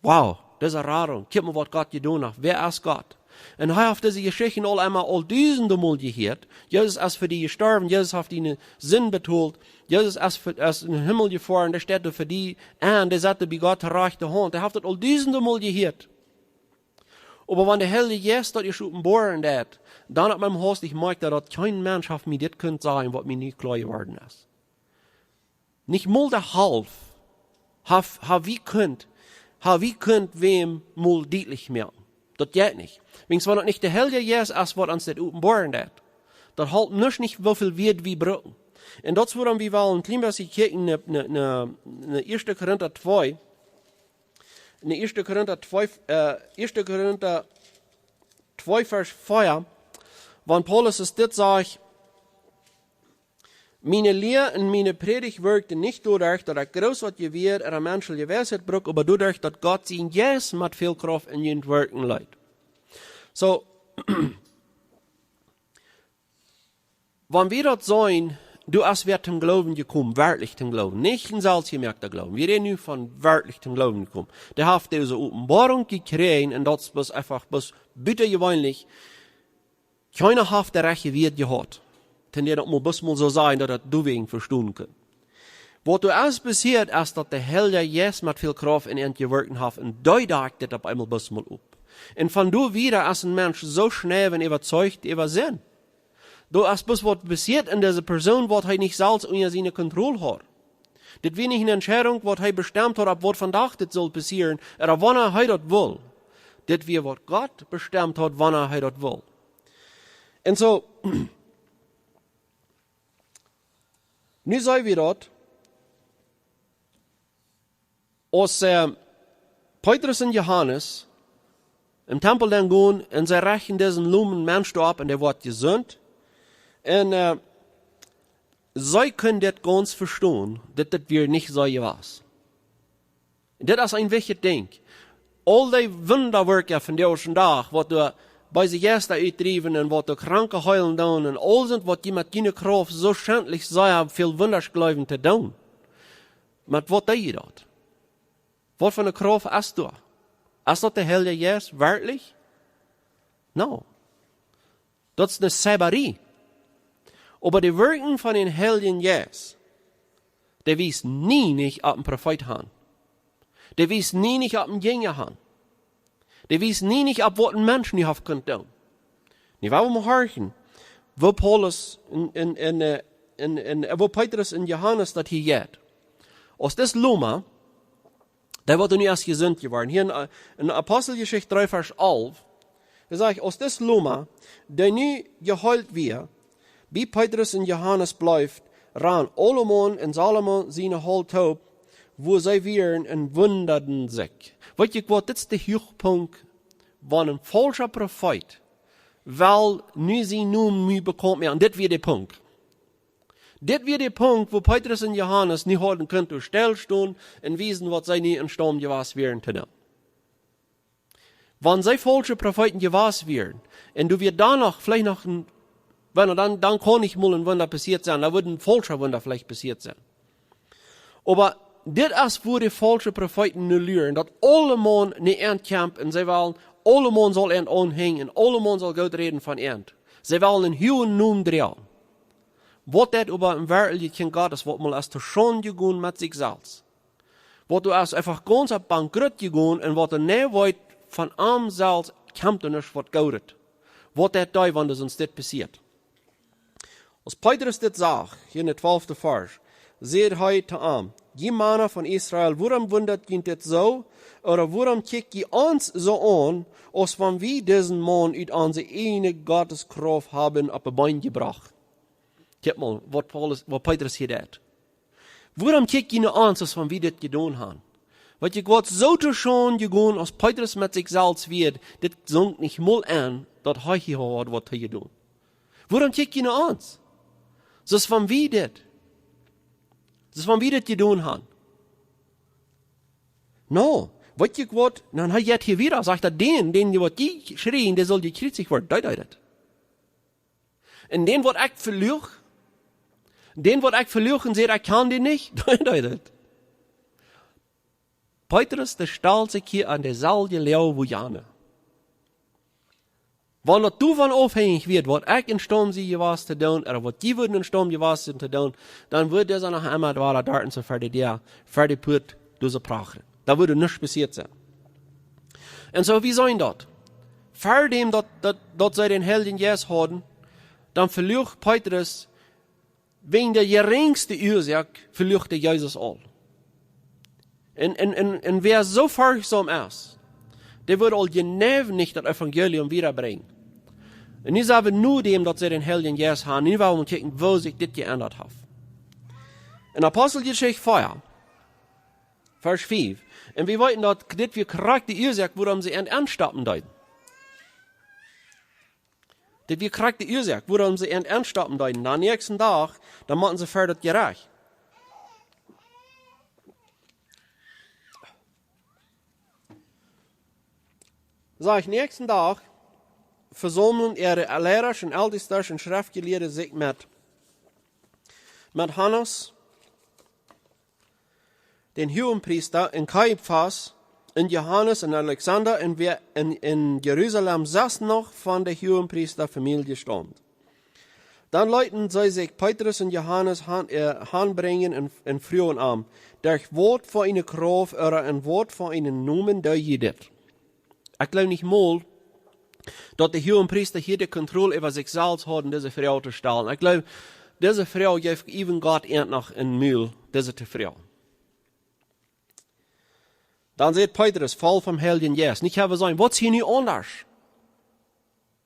wow, dise Radunk, kjikj mol waut Gott jedonen haft. Wäa es Gott? Un hee haft dise Jeschichten aul emol aul dusende Mol jehieet. Jesus es fa die jestorwen, Jesus haft diene Sind betolt, Jesus es fa, es em Himmel jefoaren, dee steit doa fa die aun, dee sett bie Gott de rajchte Haunt. Hee haft daut aul dusende Mol jehieet. Oba wan de Heilje Jeist daut ieescht openboaren deit, dan opp eemol hast du jemoakjt, daut kjeen Mensch haft mie dit kunt sajen, waut mie nu kloa jeworden es. Nich mol de Halft haft, ha wie kunt, ha wie kunt wäm mol dietlich moaken. Daut jeit nich. Wiels wan daut nich de Heilje Jeist es, waut ons dit openboaren deit, daut halpt nuscht nich, woo väl Wieed wie brucken. Un daut es wuarom wie wellen een kjlien bät kjikjen no, no, no, no ieeschte Korinta twee, en ieeschte Korinta twee, äh, ieeschte Korinta twee Varsch vea, wan Paulus es dit sajcht: Miene Lia un miene Prädicht wirkjten nich doaderch, daut ekj groot waut jewieed ooda menschelje Weisheit brukt, oba doaderch, daut Gott sien Jeist met väl Krauft en junt wirkjen leet. Soo, wan wie daut seenen, du hast wäa toom Gloowen jekomen, werkjlich toom Gloowen, nich een selfstjemoakta Gloowen. Wie räden nu von werkjlich toom Gloowen jekomen. Dee haft dise Openboarunk jekjräajen un daut es bloos eefach bloos butajeweenlich. Kjeena haft de rajchte Wieed jehaut, toom daut mol bloos mol soo sajen, daut daut doawäajen vestonen kunn. Waut doa es passieet, es daut de Heilje Jeist met väl Krauft en an jewirkt haft un dee deed dit opp eemol bloos mol op. Un von doa wieda es een Mensch soo schnell äwazeicht äwa Sind. Doa es bloos waut passieet en dise Persoon, waut hee nich selfst unja siene Kontroll haud. Dit wia nich eene Entscheidunk, waut hee bestemt haud, opp waut vondoag dit sull passieren, ooda wanea hee daut wull. Dit wia, waut Gott bestemt haud, wanea hee daut wull. Un soo, nu seenen wie daut, aus, äh, Petrus un Johanes em Tempel dan gonen un see rieekjen disen lomen Mensch doa opp un dee woat jesunt. Un, äh, see kunnen dit gaunz vestonen, daut dit wia nich soo jewast. Un dit es een wichtjet Dinkj. Aul dee Wundawerkja von dän ieeschten Dach, waut doa beese Jeista utdriewen un waut de Kranke heelen doonen un aul sent waut jie met june Krauft soo schentlich sea väl Wundasch jleewen to doonen. Met waut deed jie daut? Waut fa eene Krauft es doa? Es daut de Heilje Jeist werkjlich? No. Daut es eene Zaubarie. Oba de Wirkjunk von dän Heiljen Jeist, dee wiest nie nich opp eenen Profeet han. Dee wiest nie nich opp eenen Jinja han. Dee wiest nie nich opp waut een Mensch nu haft kunt doonen. Nu woa wie mol horchen, woo Paulus en, en, en, äh, en, en, äh, woo Petrus un Johanes daut hia jeit. Aus dis Loma, dee woat nu ieescht jesunt jeworden. Hia en, äh, en Aposteljeschicht dree Varsch alf, doa sajcht, aus dis Loma, dee nu jeheelt wia, bie Petrus un Johanes bleef, rand aulemaun en Salomo siene Hal toop, wua see wieren un wundaden sikj. Weet jie waut, dit es de Huachpunkt, wan een faulscha Profeet well nu sienen Nomen nu bekaunt moaken. Dit wia de Punkt. Dit wia de Punkt, wua Petrus un Johanes nu hauden kunt doa stell stonen un wiesen, waut see nu emstaund jewast wieren to doonen. Wan see faulsche Profeeten jewast wieren, un doa wia dan noch, veleicht noch een, wan dan, dan kaun nich mol een Wunda passieet sennen, dan wudd een faulscha Wunda veleicht passieet sennen. Oba dit es, wua de faulsche Profeeten nu luren, daut aulemaun nu aunkjemt un see wellen, aulemaun saul an aunhenjen un aulemaun saul goot räden von an. See wellen een huagen Nomen droagen. Waut daut oba en Werkjlichkjeit Gott es, waut mol es to Schaund jegonen met sikj selfst. Waut doa es eefach gaunz opp bankrott jegonen un waut doa nä weet von am selfst, kjemt doa nich waut Goodet. Waut daut dee, wan doa soont dit passieet. Aus Petrus dit sach, hia en de twalfte Varsch, säd hee to an: Jie Mana von Israel, wuarom wundat junt dit soo? Ooda wuarom kjikj jie ons soo aun, aus wan wie disen Maun ut onse eajne Gotteskrauft haben opp de Been jebrocht? Kjikj mol, waut Paulus, waut Petrus hia deit. Wuarom kjikj jie no ons, aus wan wie dit jedonen haben? Weet jie, waut soo to Schaund jegonen, aus Petrus met sikj selfst wia, dit sunk nich mol aun, daut hee hia haud waut to doonen. Wuarom kjikj jie no ons? Soo aus wan wie dit, soo aus wan wie dit jedonen haben. No, weet jie waut? Dan hee jeit hia wieda, sajcht daut: Dän, dän jie waut jie schrieejen, dee saul jekjriezicht woaren. Dee deed daut. Un dän waut ekj veluach, dän waut ekj veluach un säd, ekj kjan dän nich, dee deed daut. Petrus, dee stalt sikj hia aun deselwje Loag woo jana. Wan daut doavon aufhenjich wia, waut ekj emstaund sie jewast to doonen, ooda waut jie wudden emstaund jewast sennen to doonen, dan wudd dee noch emma wada doa soo ver de Däa, ver de Puat, doa soo prachen. Dan wudd nuscht passieet sennen. Un soo, wie seenen daut. Ver däm daut, daut, daut see dän Heiljen Jeist hauden, dan veluach Petrus wäajen de jerinjste Uasoak veluach hee Jesus aul. Un, un, un, un wäa soo ferchtsom es, dee wudd aul jeneiw nich daut Evangelium wiedabrinjen. Un nu sent wie no däm, daut see dän Heiljen Jeist haben, nu woa wie mol kjikjen, woo sikj dit jeendat haft. En Aposteljeschicht vea, Varsch fief. Un wie weeten, daut dit wia krakjt de Uasoak, wuarom see an aunstoppen deeden. Dit wia krakjt de Uasoak, wuarom see an aunstoppen deeden. Dan näakjsten Dach, dan motten see ver daut Jerecht. Sajcht, näakjsten Dach vesaumlen äare Leida un Eltestasch un Schreftjelieede sikj met, met Hannas, dän Huagenpriesta, un Kajafas, un Johanes, un Alexander, un wäa en, en Jerusalem sest noch von de Huagenpriesta Famielje staumt. Dan leeten see sikj Petrus un Johanes han, äh, hanbrinjen un, un fruagen an: Derch waut fa eene Krauft ooda en waut fa eenen Nomen doo jie dit? Ekj jleew nich mol, daut de Huagenpriesta hia de Kontroll äwa sikj selfst hauden, dise Froag to stalen. Ekj jleew, dise Froag jeef iewen Gott an noch em Mul, dise to froagen. Dan sajcht Petrus, voll vom Heiljen Jeist: Nu, ekj hab seenen, waut es hia nu aundasch?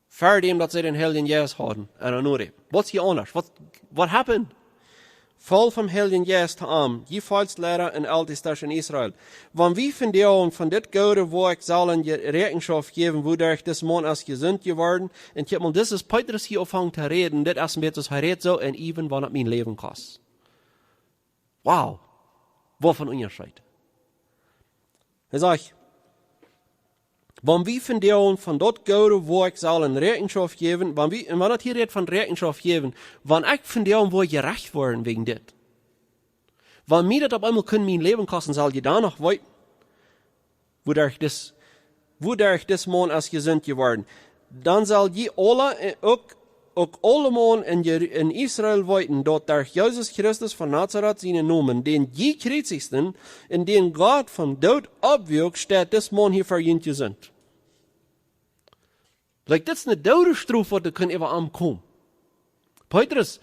Ver däm daut see dän Heiljen Jeist hauden, un dan no däm. Waut es hia aundasch? Waut, what happened? Voll vom Heiljen Jeist, to an, jie Volkjsleida un Eltestasch en Israel. Wan wie vondoag von dit goode Woakj sellen Räakjenschoft jäwen, wuaderch dis Maun es jesunt jeworden, un kjikj mol, dis es Petrus hia aunfangen to räden, dit es een bät soo aus hee rät soo, un iewen wan et mien Läwen kost. Wow, waut fa een Unjascheet. Hee sajcht, Wan wie vondoag von daut goode Woakj sellen Räakjenschoft jäwen, wan wie, un wan daut hia rät von Räakjenschoft jäwen, wan ekj vondoag woa jerecht woaren wäajen dit. Wan mie daut opp eemol kunn mien Läwen kosten, saul jie dan noch weeten, wuaderch dis, wuaderch dis Maun es jesunt jeworden. Dan saul jie aule, äh, uk, uk aule Maun en Jer-, en Israel weeten, daut derch Jesus Christus von Nazareth sienen Nomen, dän jie kjriezichten un dän Gott vom Doot oppwuak, steit dis Maun hia ver junt jesunt. Like, dit es eene Doodesstrof, waut doa kunn äwa am komen. Petrus,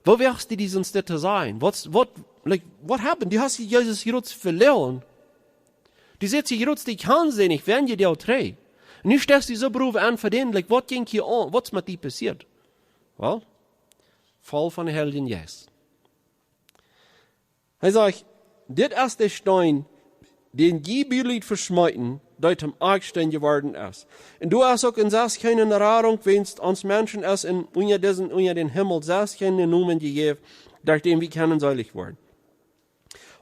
woo wajchst du die sonst dit to sajen? What's, what, like, what happened? Du hast Jesus jrods veloaren. Du sätst, jrods, du kaust dän nich, wan jie dee trigj. Un nu steist du soo brow aun fa dän, like, waut jinkj hia aun? Waut es met die passieet? Well, voll von dän Heiljen Jeist. Hee sajcht: "Dit es de Steen, dän jie Bulied veschmeeten, dee toom Akjsteen jeworden es. Un doa es uk en sest kjeene Radunk, wiels ons Menschen es en unja disen, unja dän Himmel sest kjeene Nomen jejäft, derch dän wie kjennen seelich woaren."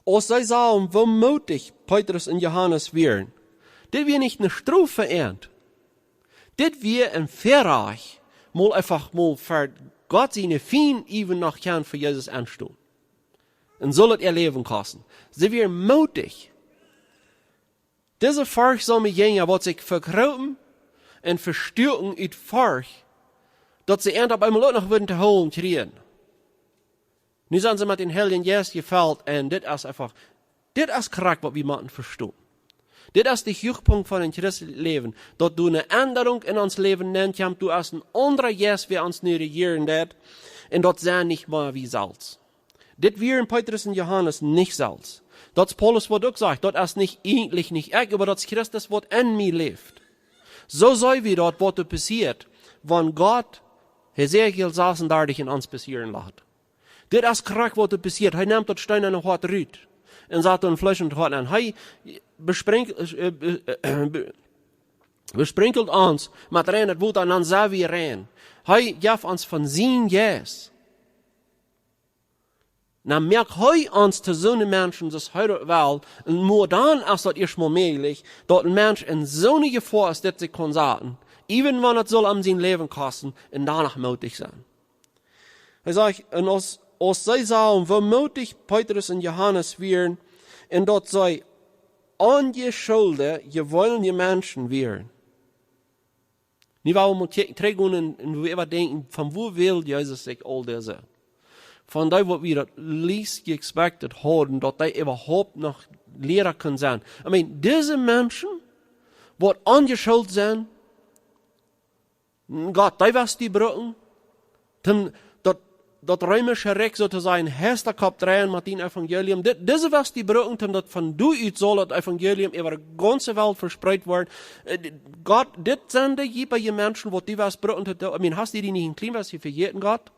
Aus see sagen, woo mootich Petrus un Johanes wieren, dit wia nich eene Strof fa an. Dit wia een Väarajcht, mol eefach mol ver Gott siene Fiend äwen noch kjennen fa Jesus aunstonen. Un saul et äa Läwen kosten. See wieren mootich. Dise Forcht soo mie Jinja, waut sikj vekropen un vestuaken ut Forcht, daut see an opp eemol uk noch wudden to hoolen kjrieen. Nu sent see met dän Heiljen Jeist jefelt un dit es eefach, dit es krakjt, waut wie motten vestonen. Dit es de Huachpunkt von een christlichet Läwen, daut doa eene Endrunk en ons Läwen nenkjemt, doa es een aundra Jeist, waut ons nu rejieren deit, un daut sent nich mea wie selfst. Dit wieren Petrus un Johanes nich selfst. Daut es Paulus, waut uk sajcht, daut es nich, eejentlich nich ekj, oba daut es Christus, waut en mie läft. Soo seenen wie daut, waut doa passieet, wan Gott Hesekiel sasendartich en ons passieren lat. Dit es krakjt, waut doa passieet. Hee nemt daut steenane Hoat rut un sat een fleeschnet Hoat aun. Hee besprinkjelt, äh, äh, äh, be-, besprinkjelt ons met reinet Wota un dan sent wie rein. Hee jeft ons von sienen Jeist. Dan moakt hee ons to soone Menschen, soo aus hee daut well, un mau dan es daut ieescht mol mäajlich, daut een Mensch en soone Jefoa es, daut hee kaun sajen, äwen wan et saul am sien Läwen kosten, un dan noch mootich sennen. Hee sajcht, un aus, aus see sagen, woo mootich Petrus un Johanes wieren, un daut see onjeschulde, jeweenelje Menschen wieren. Nu woa wie mol kjikjen, trigjgonen un, un wie äwadenkjen, von woo wäl Jesus sikj aul dise? Von dee, waut wie daut least expected hauden, daut dee äwahaupt noch Liera kunnen sennen. I mean, dise Menschen, waut onjeschult sent, Gott, dee west du brucken, toom daut, daut reemische Rikj, soo to sajen, Heestakopp dreien met dien Evangelium. Di-, dise west du brucken, toom daut von die ut saul daut Evangelium äwa de gaunze Welt vespreet woaren. Äh, di-, Gott, dit sent de jeepaje Menschen, waut du west brucken, to, I mean, hast du die nich een kjlien bät vejäten, Gott?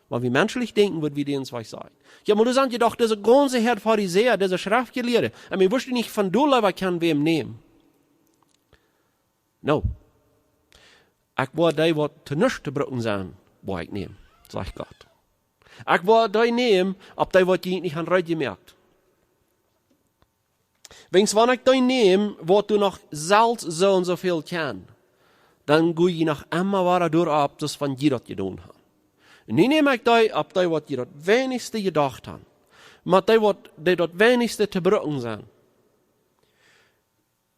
Wan wie menschlich denkjen, wudden wie dän soo sajen. Jo, oba doa sent je doch dise gaunze Häad Farisäa, dise Schreftjelieede. I mean, wurscht du nich von doa leewa kjennen wäm nämen? No. Ekj woa dee, waut to nuscht to brucken sent, woa ekj nämen, sajcht Gott. Ekj woa dee nämen, opp dee, waut jie nich han reed jemoakt. Wiels wan ekj dee näm, waut doa noch selfst soo un soo väl kjennen, dan go jie noch emma wada doaropp, soo aus wan jie daut jedonen han. Un nu näm ekj dee opp dee, waut jie daut weinichste jedocht han. Met dee, waut, dee daut weinichste to brucken sent.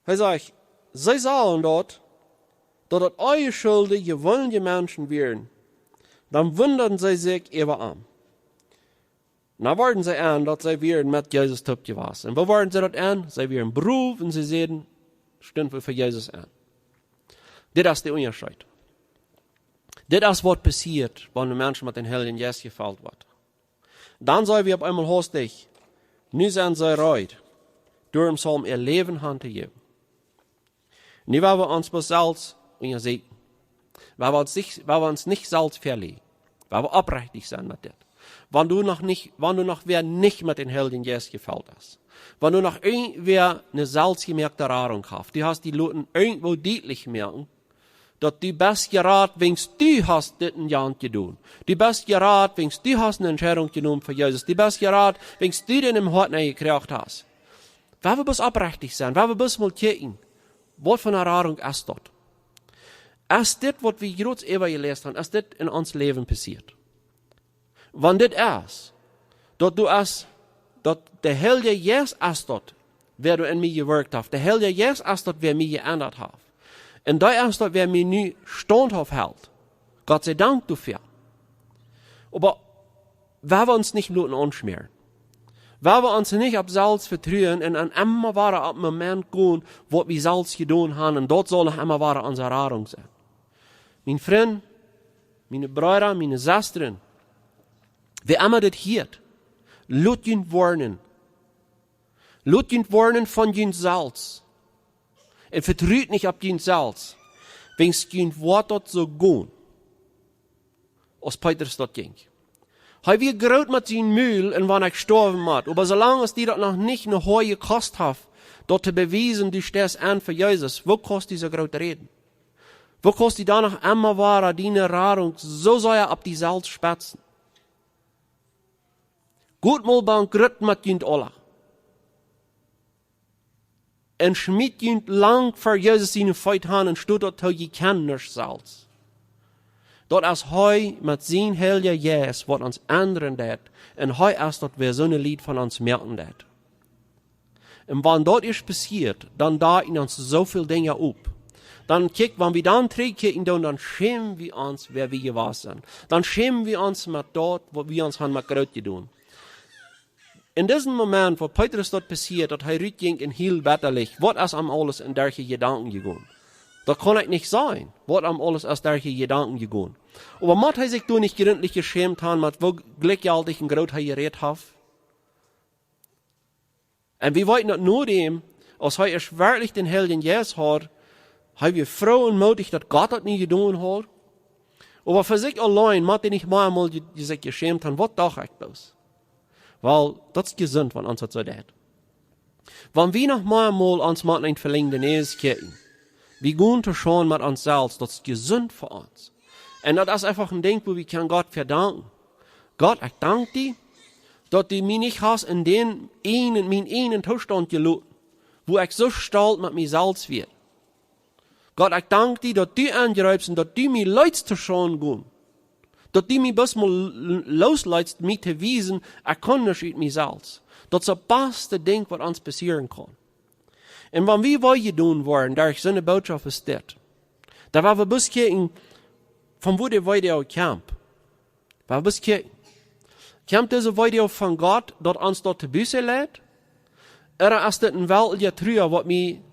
Hee sajcht, see sagen daut, daut daut onjeschulde, jeweenelje Menschen wieren. Dan wundaden see sikj äwa am. Dan worden see en, daut see wieren met Jesus toop jewast. Un woo worden see daut en? See wieren brow un see säden, stunden wie fa Jesus en. Dit es de Unjascheet. Dit es, waut passieet, wan een Mensch met dän Heiljen Jeist jefelt woat. Dan sent wie opp eemol haustich, nu sent see reed, doaromm saul hee äa Läwen han to jäwen. Nu woa wie ons bloos selfst unjasieekjen. Woa wie ons nich, woa wie ons nich selfst veleajen. Woa wie oprechtich sennen met dit. Wan du noch nich, wan du noch wäa nich met dän Heiljen Jeist jefelt es. Wan du noch irjentwäa eene selfstjemoakte Radunk haft. Du hast die loten irjentwoo dietlich moaken, daut du best jerat, wiels du hast dit un jant jedonen. Du best jerat, wiels du hast eene Entscheidunk jenomen fa Jesus. Du best jerat, wiels du dän em Hoat nenjekjräajen hast. Woa wie bloos oprechtich sennen, woa wie bloos mol kjikjen, Waut fa eene Radunk es daut? Es dit, waut wie jrods äwa jeläst haben, es dit en ons Läwen passieet? Wan dit es, daut du es, daut de Heilje Jeist es daut, wäa doa en mie jewirkt haft. De Heilje Jeist es daut, wäa mie jeendat haft. Un dee es daut, wäa mie nu staundhauft helt. Gott sei Dank doafäa. Oba wie woaren ons nich loten aunschmäaren. Wie woaren ons nich opp selfst vetruen un dan emma wada opp Moment gonen, waut wie selfst jedonen haben, un daut saul noch emma wada onse Radunk sennen. Mien Frint, miene Breeda, miene Sestren, wäa emma dit hieet, lot junt woarnen. Lot junt woarnen von junt selfst. Un vetrut nich opp junt selfst. Wiels junt woat daut soo gonen, aus Petrus daut jinkj. Hee wia groot met sien Mul un wan ekj stoawen mott. Oba soo lang aus die daut noch nich een hoaje Kost haft, daut to bewiesen, du steist aun fa Jesus, woo kaust du soo groot räden? Woo kaust du dan noch emma wada diene Radunk soo sea opp die selfst spetzen? Got mol bankrutt met junt aula. Un schmiet junt blank ver Jesus siene Feet han un stot daut hee, jie kjennen nuscht selfst. Daut es hee met sien Heilja Jeist, waut ons endren deit. Un hee es daut, wäa soone Lied von ons moaken deit. Un wan daut es passieet, dan deit hee ons soo väl Dinja op. Dan kjikj, wan wie dan trigjkjikjen doonen, dan schämen wie ons, wäa wie jewast sent. Dan schämen wie ons met daut, waut wie ons haben met groot jedonen. En disen Moment, wua Petrus daut passieet, daut hee rutjinkj un hiel bitterlich, waut es am aules en derche Jedanken jegonen? Daut kaun ekj nich sajen, waut am aules es derche Jedanken jegonen. Oba mott hee sikj doa nich jrintlich jeschämt haben, met woo jlikjjeltich un groot hee jerät haft? Un wie weeten daut no däm, aus hee ieescht werkjlich dän Heiljen Jeist haud, hee wia froo un mootich, daut Gott daut nu jedonen haud. Oba fa sikj auleen mott hee nich mol mol je-, je-, sikj jeschämt haben, waut docht ekj bloos? Well, daut es jesunt, wan ons daut soo deit. Wan wie noch mol mol ons motten een velenjde Näs kjikjen, wie gonen to schaun met ons selfst, daut es jesunt fa ons. Un daut es eefach een Dinkj, wua wie kjennen Gott fa danken. Gott, ekj dank die, daut du mie nich hast en dän eenen, mienen eenen Toostaunt jeloten, wua ekj soo stolt met mie selfst wia. Gott, ekj dank die, daut du aunjreepst un daut du mie leetst to schaun gonen. Daut du mie bloos mol l-, loosleetst, mie to wiesen, ekj kaun nuscht ut mie selfst. Daut es daut baste Dinkj, waut ons passieren kaun. Un wan wie wee jedonen woaren derch soone Bootschoft aus dit, dan woa wie bloos kjikjen, von wua de Weedoag kjemt. Woa wie bloos kjikjen. Kjemt dise Weedoag von Gott, daut ons daut to Buße leit? Ooda es dit een weltlicha Trua, waut mie,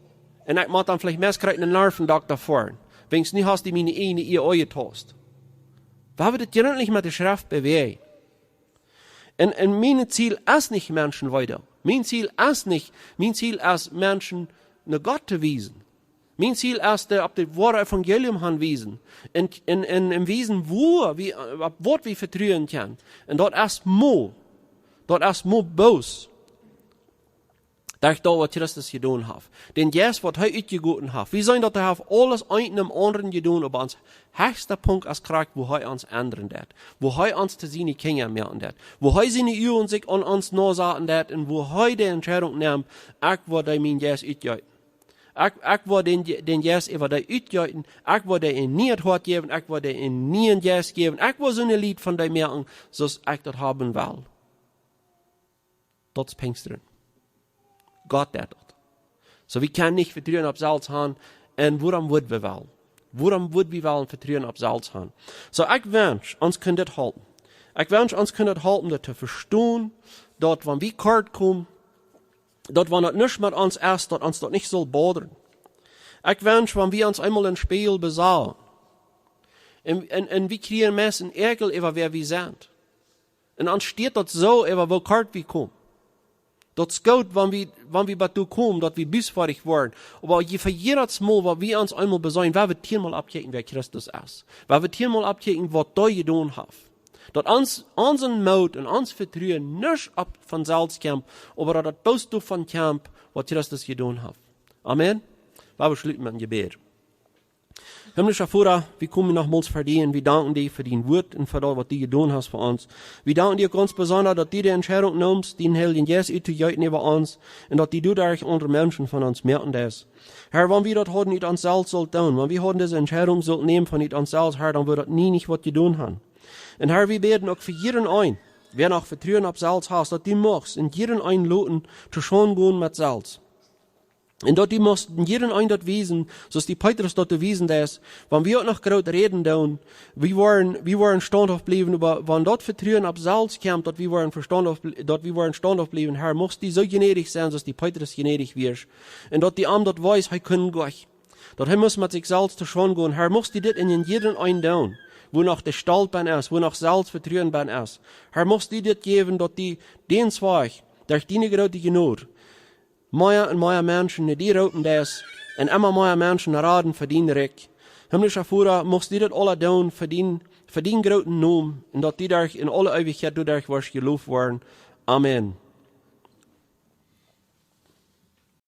un ekj mott dan veleicht meist kjrieen een Nervendokta foaren, wiels nu hast du miene eejne Ea aunjetost? Woa wie dit jrintlich met de Schreft bewäajen? Un, un mien Ziel es nich Menschen Weedoag. Mien Ziel es nich, mien Ziel es Menschen no Gott to wiesen. Mien Ziel es, dee opp daut woare Evangelium han wiesen. Un, un, un, un wiesen, wua wie, opp waut wie vetruen kjennen. Un daut es mau, daut es mau bloos derch daut, waut Christus jedonen haft. Dän Jeist, waut hee utjegoten haft. Wie seenen, daut hee haft aules eent nom aundren jedonen, oba ons hechsta Punkt es krakjt, wua hee ons endren deit. Wua hee ons to siene Kjinja moaken deit. Wua hee siene Uagen sikj aun ons nosaten deit un wua hee de Entscheidunk nemt, ekj woa die mienen Jeist utjeeten. Ekj, ekj woa dän Je-, dän Jeist äwa die utjeeten. Ekj woa die een niet Hoat jäwen. Ekj woa die een nieen Jeist jäwen. Ekj woa soone Lied von die moaken, soo aus ekj daut haben well. Daut es Pinjsten. Gott deit daut. Soo, wie kjennen nich Vetruen opp selfst haben. Un wuarom wudden wie wellen? Wuarom wudden wie wellen Vetruen opp selfst haben? Soo, ekj wensch, ons kunn dit halpen. Ekj wensch, ons kunn dit halpen, daut to vestonen, daut wan wie kort komen, daut wan daut nich met ons es, daut ons daut nich saul bodren. Ekj wensch, wan wie ons eemol em Spieejel besajen, un, un, un wie kjrieen meist een Äakjel äwa wäa wie sent. Un ons stieet daut soo äwa woo kort wie komen. Daut es goot, wan wie, wan wie bat doa komen, daut wie bußfoadich woaren. Oba je, fa jiedet Mol, waut wie ons eemol beseenen, woa wie tieenmol oppkjikjen, wäa Christus es. Woa wie tieenmol oppkjikjen, waut hee jedonen haft. Daut ons, onsen Moot un ons Vetruen nich opp von selfst kjemt, oba daut daut bloos doavon kjemt, waut Christus jedonen haft. Amen. Woa wie schluten met een Jebäd. Himmlischa Voda, wie komen noch mol ver die un wie danken die fa dien Wuat un fa daut, waut du jedonen hast fa ons. Wie danken die uk gaunz besonda, daut du de Entscheidunk neemst, dienen Heiljen Jeist uttojeeten äwa ons un daut du doaderch aundre Menschen von ons moaken deist. Herr, wan wie daut hauden ut ons selfst sullt doonen, wan wie hauden dise Entscheidunk sullt nämen von ut ons selfst, Herr, dan wudd daut nie nich waut jedonen haben. Un Herr, wie bäden uk fa jieda een, wäa noch Vetruen opp selfst haft, daut du muchst en jieda een loten to schaun gonen met selfst. Un daut du muchst en jieda een daut wiesen, soo aus de Petrus daut bewiesen deed, wan wie uk noch groot räden doonen, wie woaren, wie woaren staundhauft bliewen, oba wan daut Vetruen opp selfst kjemt, daut wie woaren staundhauft, daut wie woaren staundhauft bliewen, Herr, muchst du soo jnädich sennen, soo aus de Petrus jnädich wia. Un daut du am daut wees, hee kunn nich. Daut hee must met sikj selfst to schaun gonen. Herr, muchst du dit en jieda een doonen, wua noch de Stolt benn es, wua noch Selfstvetruen benn es. Herr, muchst du dit jäwen, daut du dän Wajch, derch diene groote Jnod, mea un mea Menschen no die roopen deist un emma mea Menschen raden fa dien Rikj. Himmlischa Voda, muchst du dit aula doonen fa dien, fa dien grooten Nomen un daut du doaderch en aule Eewichkjeit doaderch woascht jeloft woaren. Amen.